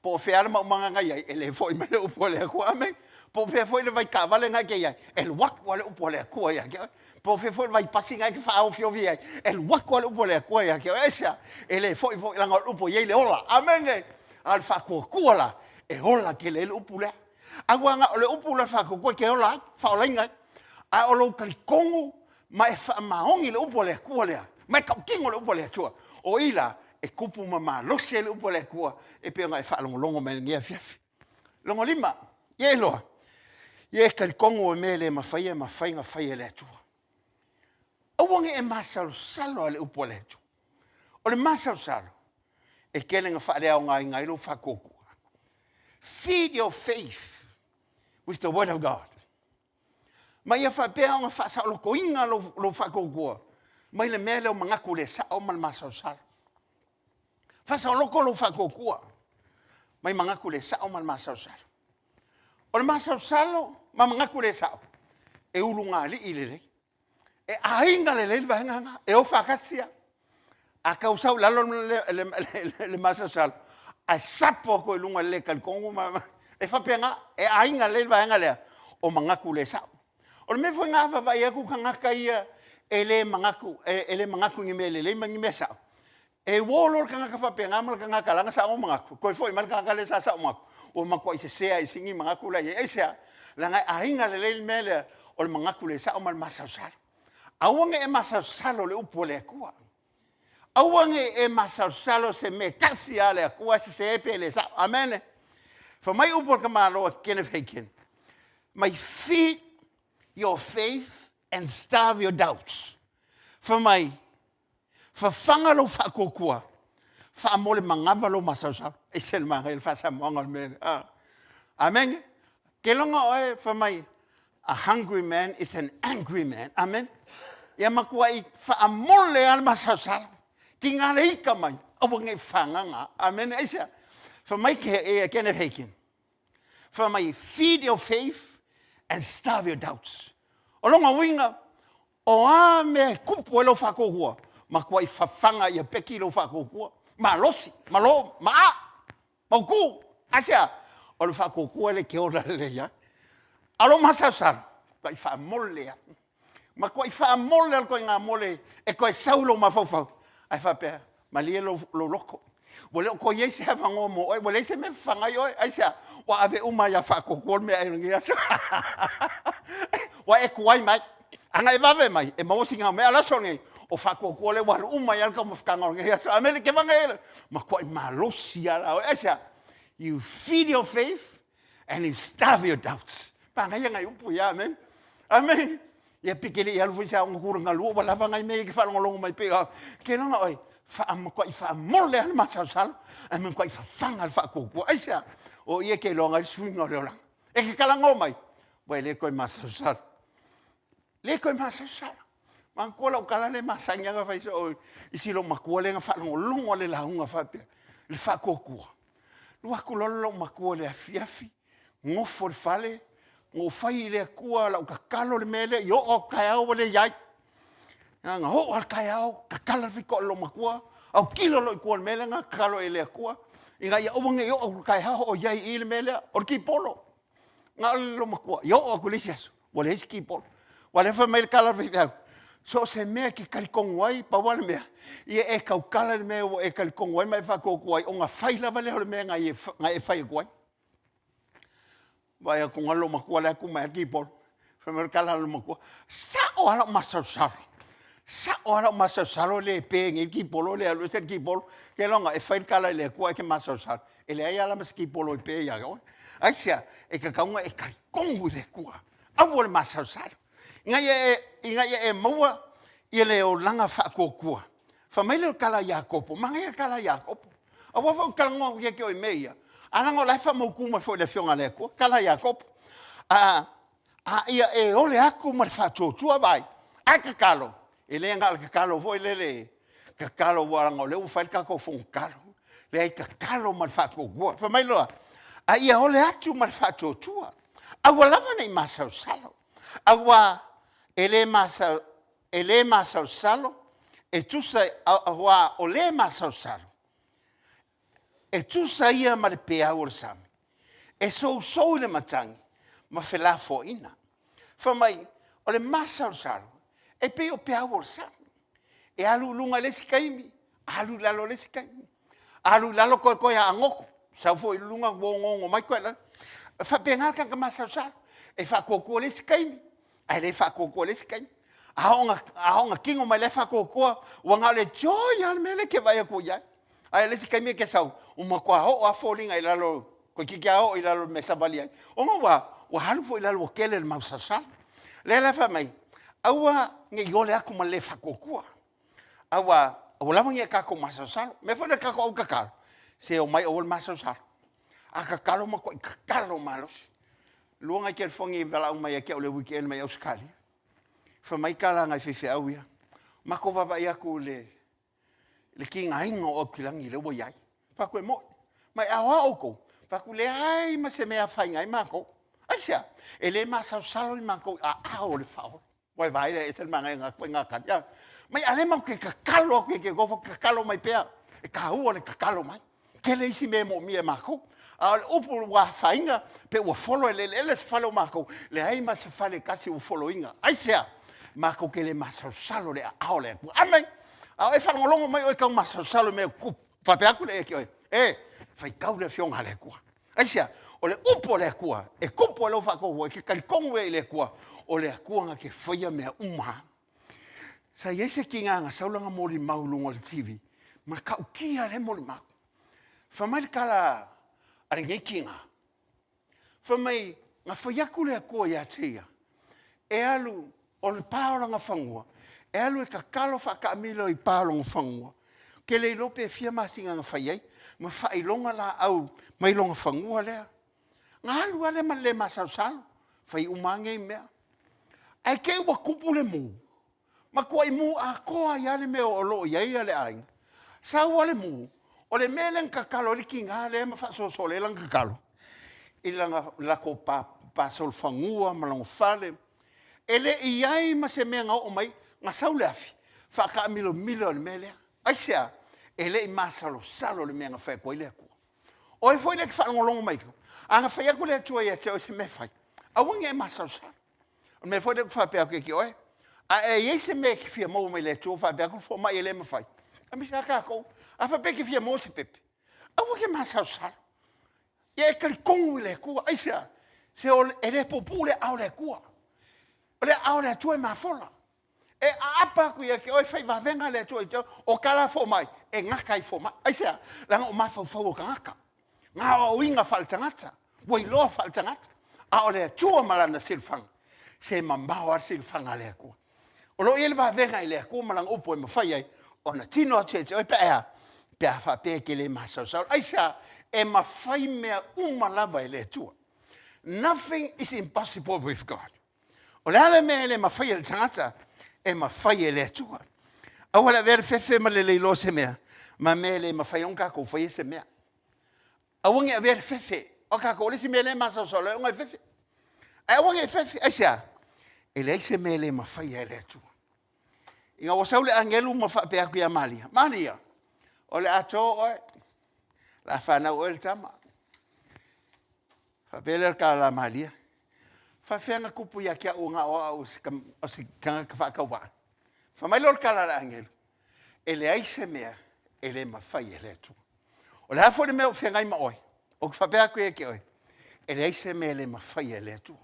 Po o fea lava le maumaga na i ai, e le foi mai le upu a le Atua. Amene. Po o fea foi le vaitaavale na e te i ai, e alu atu lava le upu a le Atua ia te oe. Po o fea foi le vaipasi na e te faaofiofi i ai, e alu atu lava le upu a le Atua ia te oe. Aisea? E le foi foi leaga o le upu e i ai le ola. Amene. A o le faatuatua la, e ola tele ai le upu lea. Aua na o le upu la faatuatua e te ola ai, faaolaina ai. A o lou talitonu ma e faamaoni i le upu a le Atua lea, ma e tautino le upu a le Atua, o i la e tupu ma malosi ai le upu a le Atua e pei ona e faalogologo mai i lenei afiafi. Lona lima, ia iloa, ia e talitonu o mea e le mafai e mafai ona fai e le Atua. Aua ne i e masalosalo i le upu a le Atua. O le masalosalo, e tele ina faaleaogaina ai lou faatuatua. Feed your faith with the word of God. Ma ia faapea ona faasaolotoina lou faatuatua mai le mea lea o manatu le sao ma le masalosalo. Faasaoloto lou faatuatua mai manatu le sao ma le masalosalo. O le masalosalo ma manatu le sao, e ulugalii lelei. E aiga lelei le vaega lena, e o faatasi lava. A tau sau i lalo le masalosalo, ae sapo atu i luga e le le talitonu, e faapena, e aiga lelei le vaega lea o manatu le sao. O le mea foi lena a vaavaai atu tagata ia e le manatu, e le manatu i ni mea lelei ma ni mea sao, E uo loa le tagata faapena ma le tagata la na sao manatu, toe foi mai le tagata lea sa sao manatu, ua matuai sese lava i sini manatu la e i ai. Aisea? Leaga e aiga lelei le mea lea o le manatu le sao ma le masalosalo. Aua ne i e masalosalo i le upu a le Atua. Aua ne i e masalosalo i se mea e tasi lava a le Atua e sese pe le sao. Amene. Fai mai upu a le tamaloa Kenneth Hagin, mai feed your faith and starve your doubts. Fai mai, Fafaga lou faatuatua, faamole manava lou masalosalo. E ese le manaia o le faasamoaga o le mea lea. Ah. Amene. Keloga oe fai mai, a hungry man is an angry man. Amen. Ia matuai faamole lava le masalosalo. Tiga le ika mai, aua ne i fagaga. Amene. Aisea? Fai mai ke e Kenneth Hagin. Fai mai, feed your faith and starve your doubts. O lona uiga, o a mea e kupu ai lou faatuatua, matuai fafaga ia peki lou faatuatua, malosi, malo, maa, mautu. Aisea? O le faatuatua lea e te ola lelei ai. A o lou masalosalo, matuai faamole lava. Matuai faamole lava le ituaiga mole e toe sau i lou mafaufau, ae faapea, malie lou loto, ua le o toe i ai se avanoa mo oe, ua leai se mea e fafaga ai oe. Aisea? Ua ave uma ia faatuatua le meaai o lenei aso. Ua e tuai mai. A na e vave mai, e maua sina mea. A o le aso lenei, o faatuatua lea ua alu uma ai lava le taumafataga o lenei aso. Amene, ke vaga e matuai malosi lava la oe. Aisea? You feed your faith and you starve your doubts. Manaia nai upu ia, amen. Amen. Ia pe ke le i alu foi se aoga tulaga lua, ua lava nai mea ia ke faalogologo mai pei o, ke loga oe, matuai faamole lava le masalosalo, ae matuai fafaga le faatuatua. Aisea? O ia ke iloaga ai le suiga o le olaga. E ke talanoa mai, ua e le toe masalosalo. Le toe masalosalo. Manatua lau tala lea e masani lava ona fai soo i si loomatua lea na faalogologo i le lauga faapea, le faatuatua. Alu atu loa le loomatua i le afiafi, nofo i le fale, na ou fai i le Atua lau tatalo i le mea lea, i oo atu taeao ua le i ai. Na ona oo lava le taeao, tatala le fito a le loomatua, autilo loa i tua i le mea lea na tatalo ai i le Atua, ina ia aua ne i oo atu i le taeao o i ai i i le mea lea, o le kipolo. Na o le loomatua, ia oo atu i le isi aso, ua leai se kipolo. Aua o lea e fai mai le tala a le faifeau, so o se mea e te talitonu ai, pau lava le mea, ia e tautala i le mea ua e talitonu ai ma e faatuatua ai, ona fai lava lea o le mea na e fai atu ai. Vaai atu le loomatua la e tu mai lava le kipolo. Fai mai le tala a le loomatua, sao lava lau masalosalo, sao lava lau masalosalo e le pe nei le kipolo, le alu ese le kipolo. Keiloga e fai le tala i le Atua ae te masalosalo. E leai lava la ma se kipolo e pe ia oe. Aisea? E tatau ona e talitonu i le Atua. Aua le masalosalo. Ina ia e maua ia le olaga faatuatua. Fai mai lea o le tala a Iakopo, manaia le tala a Iakopo. Aua foi ou te talanoa atu ia te oe i mea ia. A leaga o la e faamautu mai foi e le Afioga a le Atua, tala ia Iakopo, a, a ia e ole atu ma le faatuatua, vaai, ae tatalo, e le na o le tatalo foi lele, tatalo aua leaga o lea ua fai le tatou fono tatalo. Leai, tatalo ma le faatuatua. Fai mai loa, a ia ole atu ma le faatuatua, aua lava ne i masalosalo, aua e le masalosalo e tusa, aua o le masalosalo, e tusa ia ma le peau o le sami e sousou i le matagi ma felafoaiga. Fai mai, o le masalosalo, e pei o peau o le sami, e alu i luga i le isi taimi, alu i lalo i le isi taimi, alu i lalo toe agoto, sau foi i luga ua ogoogo mai toe i lalo. E faapena le tagata masalosalo, e faatuatua i le isi taimi, ae le faatuatua i le isi taimi. A oo ina tino mai o la e faatuatua, ua na o le joy lava le mea lea e te vaai atu i ai. Ae o le isi taimi e te sau, ua matua oo lava foliga i lalo, toeitiiti lava oo i lalo i le mea e savali ai, ona ua alu foi i lalo ua tele le masalosalo. O lea la e fai mai, aua ne i ole atu ma le le faatuatua, aua lava ne i o tatou masalosalo. O le mea foi lea le tatou au tatalo, se omai aua le masalosalo. A tatalo, matuai tatalo malosi. E 2 nai telefoni na valaau mai ia te au i le weekend mai Ausetalia, fai mai tala a nai faifeau ia, matou vaavaai atu i le tigaina o Aukilani lea ua i ai. Ou fai atu, e moni. Fai mai, a o a outou? Ou fai atu, e leai ma se mea e afaina ai matou. Aisea? E le masalosalo matou i aao o le Faaola. Ua e vaai la e ese le manaia o na ituaiga tali a? Fai mai, a o lea matou te tatalo atu ia te outou, tatalo mai pea, e taua le tatalo mai. E tele isi mea e manaomia e matou, a o le upu ua afaina pe ua folo e le eleele se fale o matou, leai ma se fale e tasi o foloina. Aisea? Matou te le masalosalo i le aao o le Atua. Amene. A o e faalogologo mai o e tau masalosalo i mea e tutupu, faapea atu lea ia te oe, e, faitau le Afioga a le Atua. Aisea? O le upu a le Atua e tupu ai lou faatuatua, e te talitonu ai i le Atua, o le Atua na te faia mea uma lava. Sa i ai se tina na sau lana molimau i luga o le TV, matautia lea molimau. Fai mai le tala a lenei tina, fai mai na fai atu le Atua ia te ia, e alu, o le pa o lana fanua, e alu e tatalo faataamilo i pa o lona fanua, ou te le iloa pe fia masina na fai ai, ma faailoga laau mai lona fanua lea. Na alu lava lea ma le le masalosalo, fai uma lava nei mea. Ae te i ua tupu le mu, matuai mu atoa ai lava le mea o lo o i ai le aiga. Sau lava le mu, o le mea lea na tatalo ai le tina lea ma faasolosolo ai lana tatalo i lana latou pasolofanua ma lona fale, e le i i ai ma se mea na oo mai ai, na sau le afi faataamilomilo i le mea lea. Aisea? E le i masalosalo i le mea na fai atu ai le Atua. O oe foi lea e te faalogologo mai, a na fai atu le Atua ia te oe i se mea e fai, aua ne i e masalosalo. O le mea foi lea ou te faapea atu ia te oe, a e i ai se mea e te fia maua mai le Atua, faapea atu le fomai e le mafai, aemaise lava tatou, a faapea e te fia maua se pepe, aua e te masalosalo. Ia e talitonu i le Atua. Aisea? Se e le puupuu le aao o le Atua. O le aao o le Atua e mafola. E aapa atu ia te oe, fai vavega le Atua i te oe. O tala a fomai, e gata i fomai. Aisea? Leaga o mafaufau o tagata, na aoaoina faaletagata, ua iloa faaletagata. A o le Atua ma Lana silafaga, se mamao lava le silafaga a le Atua. O lo o i ai le vavega i le Atua ma Lana upu e mafai ai ona tino atu ia te oe pe a, pe a faapea e te le masalosalo. Aisea? E mafai mea uma lava e le Atua. Nothing is impossible with God. O le a le mea e le mafai e le tagata, e mafai e le Atua. Aua le avea le fefe ma le le iloa se mea, ma mea e le mafai ona tatou faia se mea. Aua ne i avea le fefe. O tatou, o le isi mea lea e masalosalo ai, ona e fefe. Ae aua ne i fefe. Aisea? E leai se mea e le mafaia e le Atua. Ina ua sau le agelu ma faapea atu ia Maria, Maria, o le a to oe, o le a fanau oe le tama. Faapea lea o le tala a Maria, faafefea ona tupu ia te au na o au o se tagata faatauvaa? Fai mai lea o le tala a le agelu, e leai se mea e le mafai e le Atua. O le a foi le mea o feagai ma oe, ou te faapea atu ia te oe, e leai se mea e le mafai e le Atua.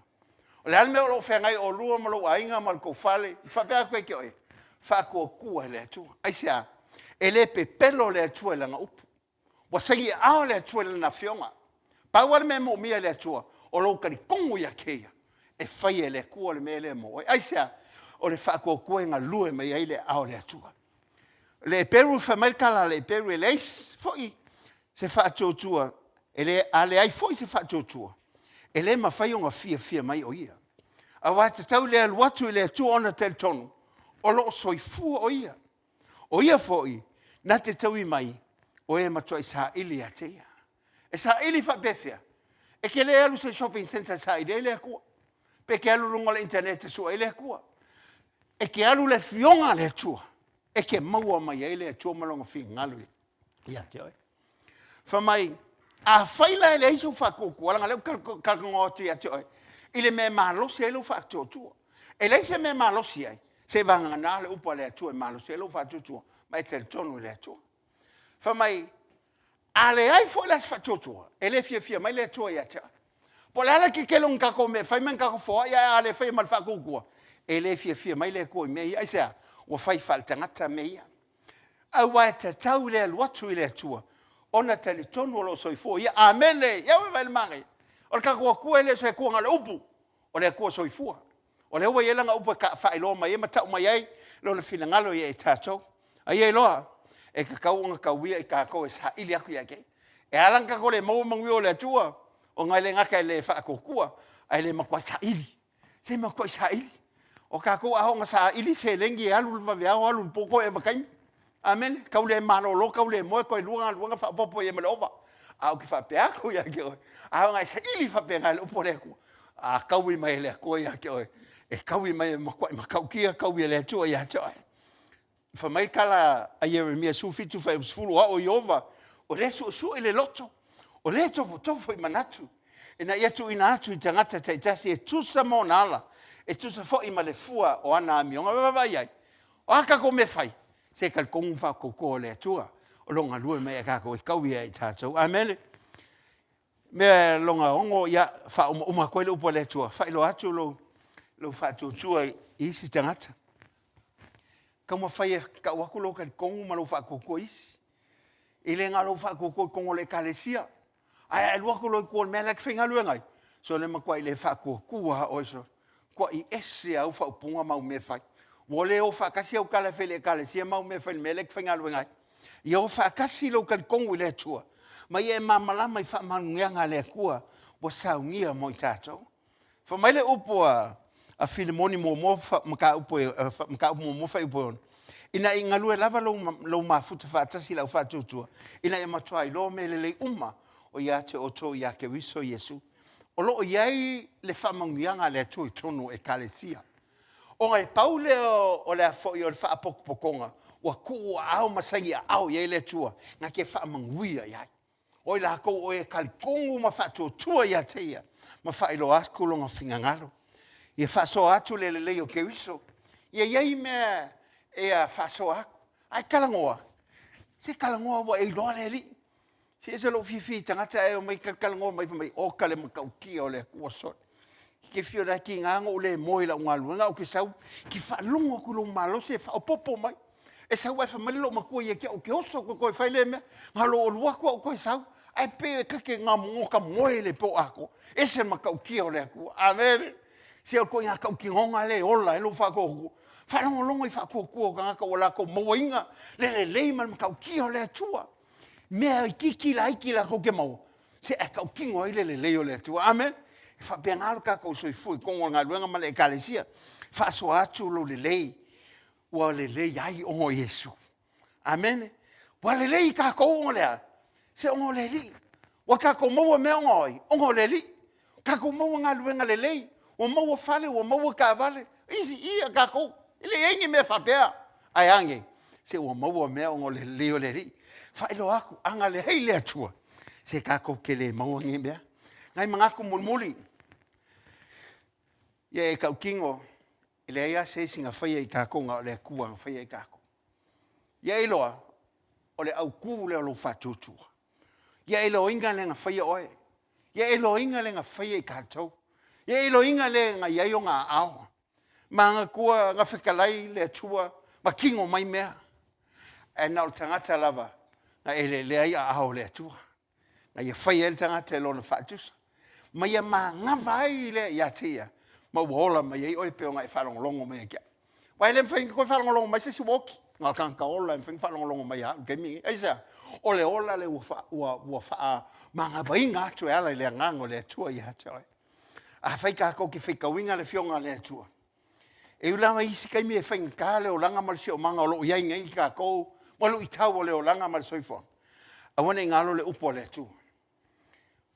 O le a le mea o lo o feagai oulua ma lou aiga ma le tou fale, ou te faapea atu ia te oe, faatuatua i le Atua. Aisea? E le pepelo le Atua i lana upu. Ua saini aao le Atua i Lana Afioga. Pau lava le mea e moomia e le Atua, o lou talitonu ia te Ia, e fai e le Atua le mea lea mo oe. Aisea? O le faatuatua e galue mai ai le aao o le Atua. O le Eperu, fai mai le tala a le Eperu, e leai foi se faatuatua. E le, a leai foi se faatuatua, e le mafai ona fiafia mai o Ia. Aua e tatau le alu atu i le Atua ona talitonu o lo o soifua o Ia. O Ia foi na te taui mai o e matuai saili ia te Ia. E saili faapefea? E te le alu i se shopping centre e saili ai le Atua, pe te alu i luga o le internet e sue ai le Atua. E te alu i le Afioga a le Atua e te maua mai ai le Atua ma Lona finagalo ia te oe. Fai mai, afai la e leai sou faatuatua, leaga o lea ou te talanoa atu ia te oe i le mea e malosi ai lou faatuatua. E leai se mea e malosi ai, seivagana le upu a le Atua e malosi ai lou faatuatua ma e talitonu i le Atua. Fai mai, a leai foi la se faatuatua, e le fiafia mai le Atua ia te oe. Po o le a le tetele o ni tatou mea e fai ma ni tatou foai ae a le faia ma le faatuatua, e le fiafia mai le Atua i mea ia. Aisea? Ua fai faaletagata mea ia. Aua e tatau le alu atu i le Atua ona talitonu o lo o soifua Ia. Amene! Ia vaai le manaia. O le tatou Atua e le o se Atua na o le upu, o le Atua soifua. O lea ua i ai lana upu e faailoa mai ai ma tau mai ai lona finagalo ia i tatou. A ia iloa, e tatau ona tauia i tatou e saili atu ia te ia. E ala ona tatou le maua manuia o le Atua, ona e le gata e le faatuatua, ae le matuai saili. Se matuai saili. O tatou a oo ina saili seleni e alu i le vaveao alu i le po toe ovataimi. Amene. Tau le malolo, tau le moe, toe lua galuega faaopoopo i ai ma le ova. Ae ou te faapea atu ia te oe, a oo ina e saili faapena i le upu a le Atua, a taui mai e le Atua ia te oe, e taui mai e matuai matautia taui a le Atua ia te oe. Fai mai le tala a Ieremia 17 fuaiupu 10, o au o Ieova, o lea e suesue i le loto, o lea e tofotofo i manatu, ina ia tuuina atu i tagata taitasi e tusa ma ona ala, e tusa foi ma le fua o ana amioga. Vaavaai i ai, o a tatou mea e fai, se talitonu ma faatuatua le Atua o lo o galue mai ia tatou e taui ia i tatou. Amene. Mea lona ono, ia faaumauma atu ai le upu a le Atua, faailoa atu lou faatuatua i isi tagata. Taumafai e tau atu lou talitonu ma lou faatuatua i isi. E le na o lou faatuatua i totonu o le Ekalesia, ae a e alu atu loa i tua i le mea la e te faigaluega ai, sole matuai le faatuatua lava oe sole, matuai ese lava au faaupuga ma au mea e fai. Ua le o faatasi au tala e fai i le Ekalesia ma au mea e fai i le mea lea e te faigaluega ai. Ia o faatasi lou talitonu i le Atua ma ia e malamalama i faamanuiaga a le Atua ua saunia mo i tatou. Fai mai le upu a Filemoni muamua mataupu muamua fuaiupu e 6, ina ia galue lava lou mafuta faatasi i le au faatuatua, ina ia matua iloa mea lelei uma o ia te outou ia Keriso Iesu. O lo o i ai le faamanuiaga a le Atua i totonu o Ekalesia. Ona e pau lea o le a foi o le faapotopotoga ua tuu aao ma saini aao i ai le Atua na te faamanuia i ai. O i latou o e talitonu ma faatuatua ia te ia ma faailoa atu lona finagalo. Ia faasoa atu le lelei o Keriso. Ia i ai mea e faasoa atu. Ae talanoa, se talanoa ua e iloa le Alii. Se ese lou fiafia i tagata ae omai talatalanoa mai fai mai, oka le matautia o le Atua sole. E te fia o e tiga ona ou le moe i lau galuega ae ou te sau ou te faalogo atu i lou malosi e faaopoopo mai. E sau ae fai mai le loomatua ia te au, ou te oso atu e toe fai lea mea, na o lou alu atu lava ou toe sau. Ae pei e ta te gata moe i le po atoa. E ese le matautia o le Atua. Amene. Se o le ituaiga tautinoga lea e ola ai lou faatuatua. Faalogologo i faatuatua o tagata ua latou mauaina le lelei ma le matautia o le Atua. Mea itiiti laiti latou te maua, se ae tautino ai le lelei o le Atua. Amene. E faapena lo tatou soifua i totonu o le galuega ma le Ekalesia. Faasoa atu lou lelei ua lelei ai ona o Iesu. Amene. Ua lelei tatou ona o le a? Se ona o le Alii. Ua tatou maua mea ona o ai? Ona o le Alii. Ua tatou maua galuega lelei, ua maua fale, ua maua taavale, isi ia tatou, e leai ni mea faapea. Ae a nei? Se ua maua mea ona o le lelei o le Alii. Faailoa atu, a na leai le Atua, se tatou te le maua nei mea. Nai manatu mulimuli, ia e tautino, e leai lava se isi na faia i tatou na o le Atua na faia i tatou. Ia e iloa, o le autu lea o lou faatuatua. Ia e iloaina le na faia oe. Ia e iloaina le na faia i tatou. Ia e iloaina le na i ai ona aao. Manatua na fetalai le Atua ma tino mai mea. Ae na o le tagata lava na eleelea ai aao o le Atua. Na ia faia ai le tagata i lona faatusa. Ma ia manava ai lea ia te ia, ma ua ola mai ai oe pei ona e faalogologo mai ia te au. Aua e le mafai ona toe faalogologo mai se isi ua oti. Na o le tagata ola e mafai ona faalogologo mai ia au i le taimi lenei. Aisea? O le ola lea ua faa, ua, ua faamagavaina atu e ala i le Agaga o le Atua ia te oe. Afai tatou te faitauina le Afioga a le Atua, e ui lava i isi taimi e faigata le olaga ma le siosiomaga o lo o i ai nei tatou ma luitau o le olaga ma le soifuaga, aua ne i galo le upu a le Atua.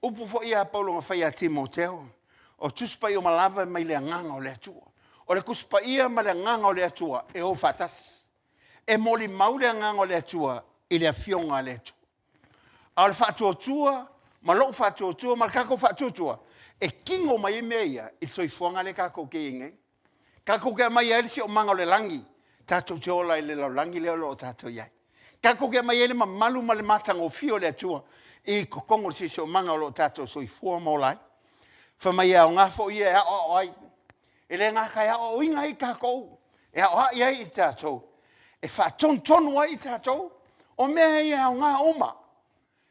Upu foi ia a Paulo na fai ia Timoteo, o Tusi Paia uma lava e mai le Agaga o le Atua. O le Tusi Paia ma le Agaga o le Atua e o faatasi. E molimau le Agaga o le Atua i le Afioga a le Atua. A o le faatuatua ma lou faatuatua ma le tatou faatuatua, e tino mai ai mea ia i le soifuaga lea tatou te i ai nei. Tatou te aumaia ai le siosiomaga o le lagi tatou te ola ai i le lalolagi lea o lo o tatou i ai. Tatou te aumaia ai le mamalu ma le matagofie o le Atua i totonu o le siosiomaga o lo o tatou soifua ma ola ai. Fai mai e aoga foi ia e aoao ai, e le gata e aoaoina ai tatou, e aoai ai i tatou, e faatonutonu ai i tatou. O mea ia e aoga uma,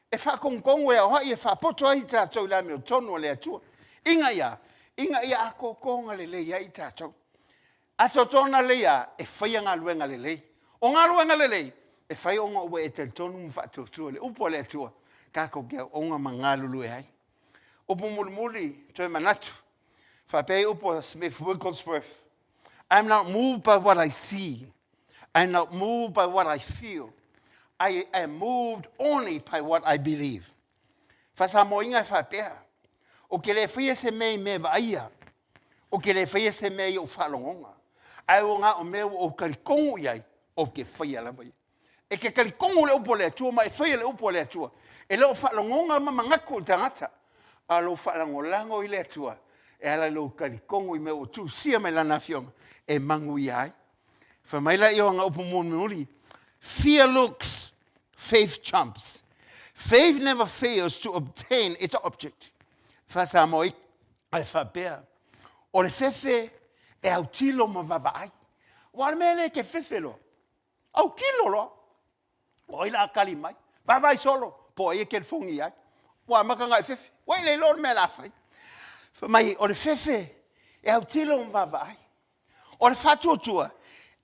e faatonutonu, e aoai, e faapoto ai i tatou i le amiotonu a le Atua. Ina ia a? Ina ia atoatoa ona lelei ai i tatou. Atoatoa ona lelei a? E faia galuega lelei. O galuega lelei, e fai ona ua e talitonu ma faatuatua i le upu a le Atua tatou te auauna ma galulue ai. Upu mulimuli, toe manatu, faapea ai upu a Smith Wigglesworth, I'm not moved by what I see, I'm not moved by what I feel, I am moved only by what I believe. Faa-Samoa ina e faapea, ou te le faia se mea i mea e vaaia, ou te le faia se mea i ou faalogoga, ae ua na o mea ua ou talitonu i ai, ou te faia lava ia. E te talitonu i le upu a le Atua ma e faia le upu a le Atua, e le o faalogoga ma manatu o le tagata, a o lou faalagolago i le Atua e ala i lou talitonu i mea ua tusia mai Lana Afioga e manuia ai. Fai mai lea o ana upu mulimuli, fear looks, faith jumps. Faith never fails to obtain its object. Faa-Samoa e faapea, o le fefe e autilo ma vaavaai. Aua o le mea lea e te fefe loa, autilo loa, o ai o le a tali mai? Vaavaai solo, po o ai e telefoni i ai. Ua amata ona e fefe, ua e le iloa le mea o le a fai. Fai mai, o le fefe e autilo ma vaavaai. O le faatuatua,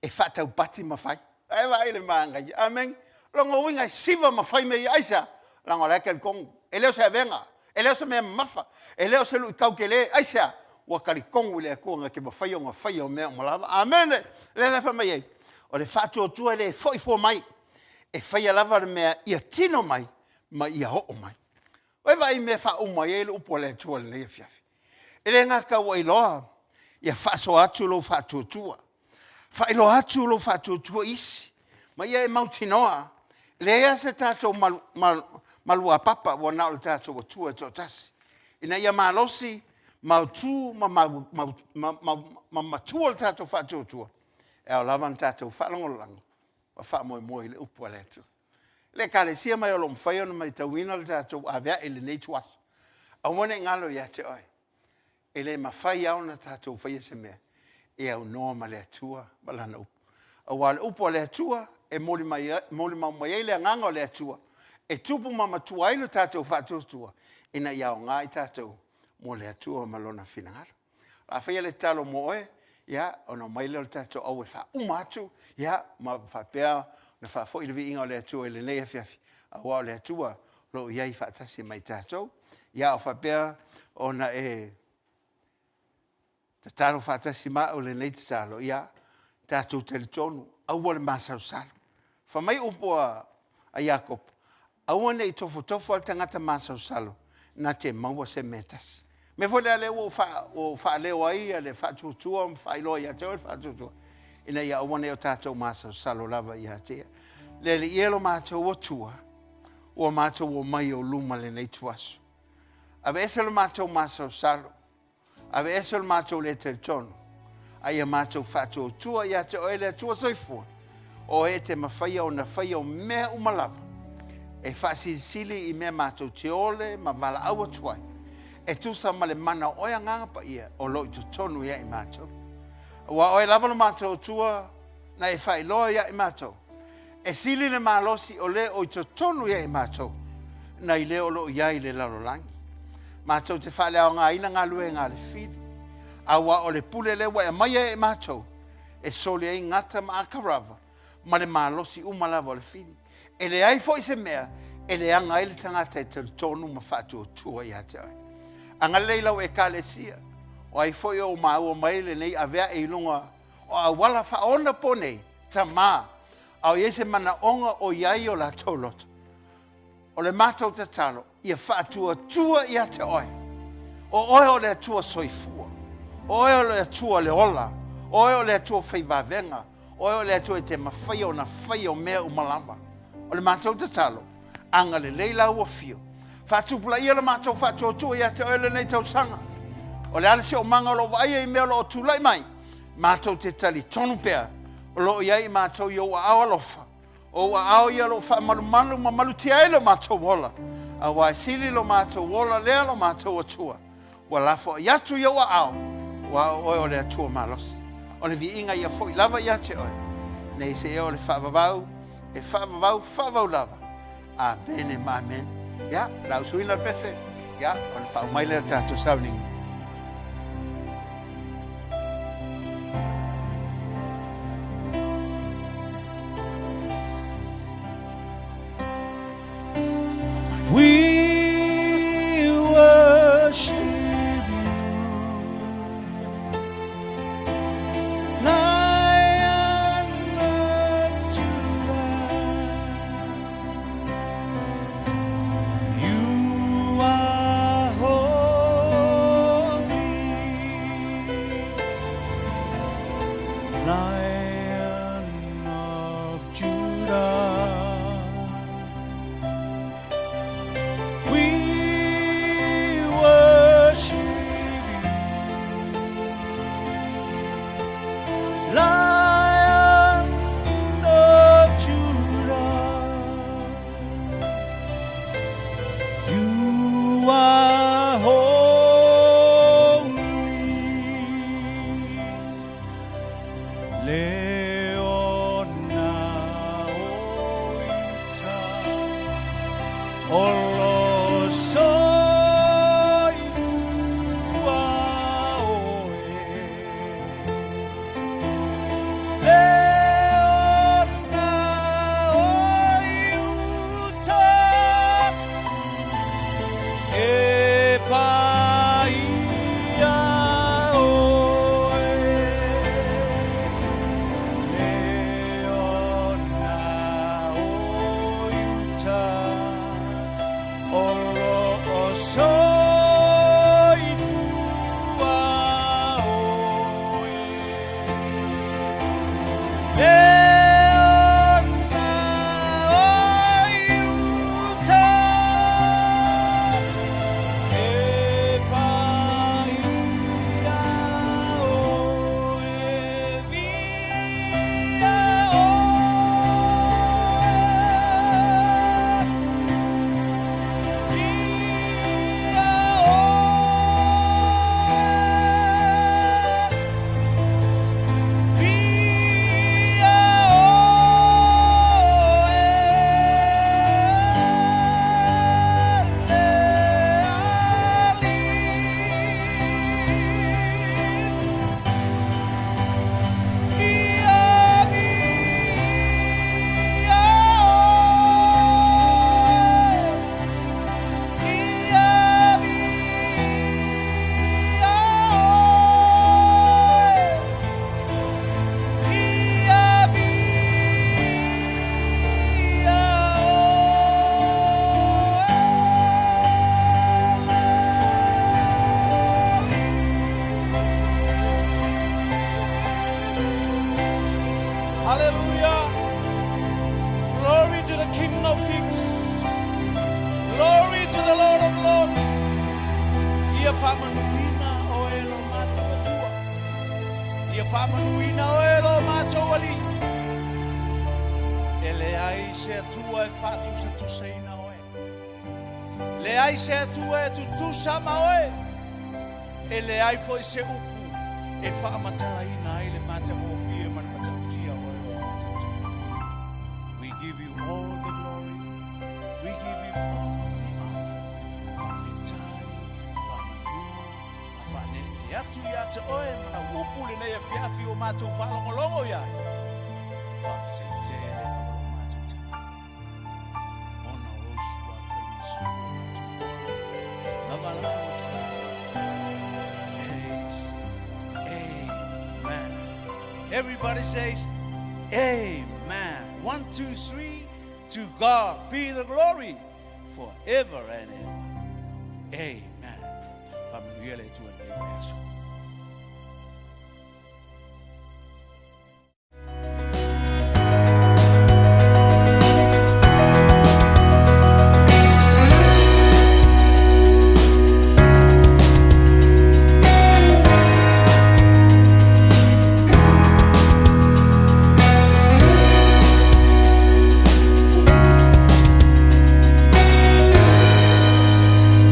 e faataupati ma fai. Ae vaai i le manaia. Amene. O lona uiga e siva ma fai mea ia. Aisea? Leaga o la e talitonu. E le o se avega, e le o se mea mamafa, e le o se luitau tele. Aisea? Ua talitonu i le Atua na te mafai ona faia o mea uma lava. Amene. O lea la e fai mai ai, o le faatuatua e le foi fua mai, e faia lava le mea ia tino mai ma ia oo mai. Ua e vaai i mea e faauma ai le upu a le Atua i lenei afiafi? E le gata ua iloa ia faasoa atu lou faatuatua, faailoa atu lou faatuatua i isi, ma ia e mautinoa, e leai lava se tatou maluapapa ua na o le tatou Atua e toatasi, ina ia malosi, mautu ma matua le tatou faatuatua, e ao lava ona tatou faalagolago ma faamoemoe i le upu a le Atua. Le Ekalesia ma e o lo o mafai ona matauina le tatou avea'i i lenei ituaso, aua ne i galo ia te oe, e le mafai lava ona tatou faia se mea e aunoa ma le Atua ma Lana upu. Aua o le upu a le Atua e molimau mai ai le Agaga o le Atua e tupu ma matua ai lo tatou faatuatua ina ia aoga i tatou mo le Atua ma Lona finagalo. A faia le tatalo mo oe, ia, ona omai lea o le tatou au e faauma atu, ia, ma faapea ona faafoi le viiga o le Atua i lenei afiafi, aua o le Atua o lo o i ai faatasi ma i tatou. Ia, a o faapea ona e tatalo faatasi ma au i lenei tatalo, ia tatou talitonu, aua le masalosalo. Fai mai upu a Iakopo, aua ne i tofotofo lava le tagata masalosalo na te maua se mea e tasi. O le mea foi lea lea ua ou faaleo ai le faatuatua ma faailoa ia te oe le faatuatua, ina ia aua ne i o tatou masalosalo lava ia te ia. Le Alii e lo matou Atua, ua matou omai i ou luma i lenei ituaso. Aveese lo matou masalosalo, Aveese lo matou le talitonu, a ia matou faatuatua ia te oe le Atua soifua, o oe e te mafaia ona faia o mea uma lava, e faasilisili i mea matou te ole ma valaau atu ai, e tusa ma le mana o oe Agaga Paia o lo o i totonu ia i matou. Aua o oe lava lo matou Atua na e faailoa ia i matou, e sili le malosi o le o i totonu ia i matou, nai le o lo o i ai i le lalolagi. Matou te faaleaogaina galuega a le fili, aua o le pule lea ua e aumaia ia i matou, e soli ai gata ma atarava, ma le malosi uma lava o le fili. E leai foi se mea e leaga ai le tagata e talitonu ma faatuatua ia te oe. Agalelei lau Ekalesia, o ai foi o maua mai lenei aveae i luga o auala faaonaponei, Tama, a o i ai se manaoga o i ai i o latou loto. O le matou tatalo, ia faatuatua ia te oe. O oe o le Atua soifua. O oe o le Atua le ola. O oe o le Atua faivavega. O oe o le Atua e te mafaia ona faia o mea uma lava. O le matou tatalo, agalelei lau afio. Faatupulaia le matou faatuatua ia te oe lenei tausaga. O le a le siomaga o lo o vaaia i mea o lo o tulai mai, matou te talitonu pea o lo o i ai i matou i ou aao alofa. O ou aao ia o lo o faamalumalu ma malutia ai lo matou ola, aua e sili lo matou ola lea lo matou Atua. Ua lafoai atu i ou aao, aua o oe o le Atua malosi. O le viiga ia foi lava ia te oe, nei seia o le faavavau, e faavavau, faavavau lava. Amene ma amene. Ia, la usuina le pese, ia, ona faauma ai lea o le tatou sauniga. We worship you. Lion of Judah. You are holy. Lion of Judah. We worship you. Lion of Judah. You are holy. Leona oita olo soifua oe. Leona oiuta e paia oe. Leona oiuta olo o soifua oe. Leona oiuta e paia oe. Via oe. Via oe. Via oe. Le alii. Ia via oe. Ia via oe. Ia via oe. Hallelujah. Glory to the King of Kings. Glory to the Lord of Lords. Ia faamanuina oe lo matou Atua. Ia faamanuina oe lo matou Alii. E leai se Atua e faatusatusaina oe. Leai se Atua e tutusa ma oe. E leai foi se upu e faamatalaina ai le matagofie ma le matautia o oe lo matou Atua. We give you all the glory. We give you all the honor. Faafetai, faamanu, a faaneenee atu ia te oe ma lau upu lenei afiafi ua matou faalogologo i ai. Faafetai. Tele lava lo matou tatalo, ona o lou Suafa Iesu ua matou ma valaau atu ai. Amen. Everybody says, "Amen." One, two, three. To God be the glory forever and ever. Amen. Faamanuia le Atua i lenei vaiaso.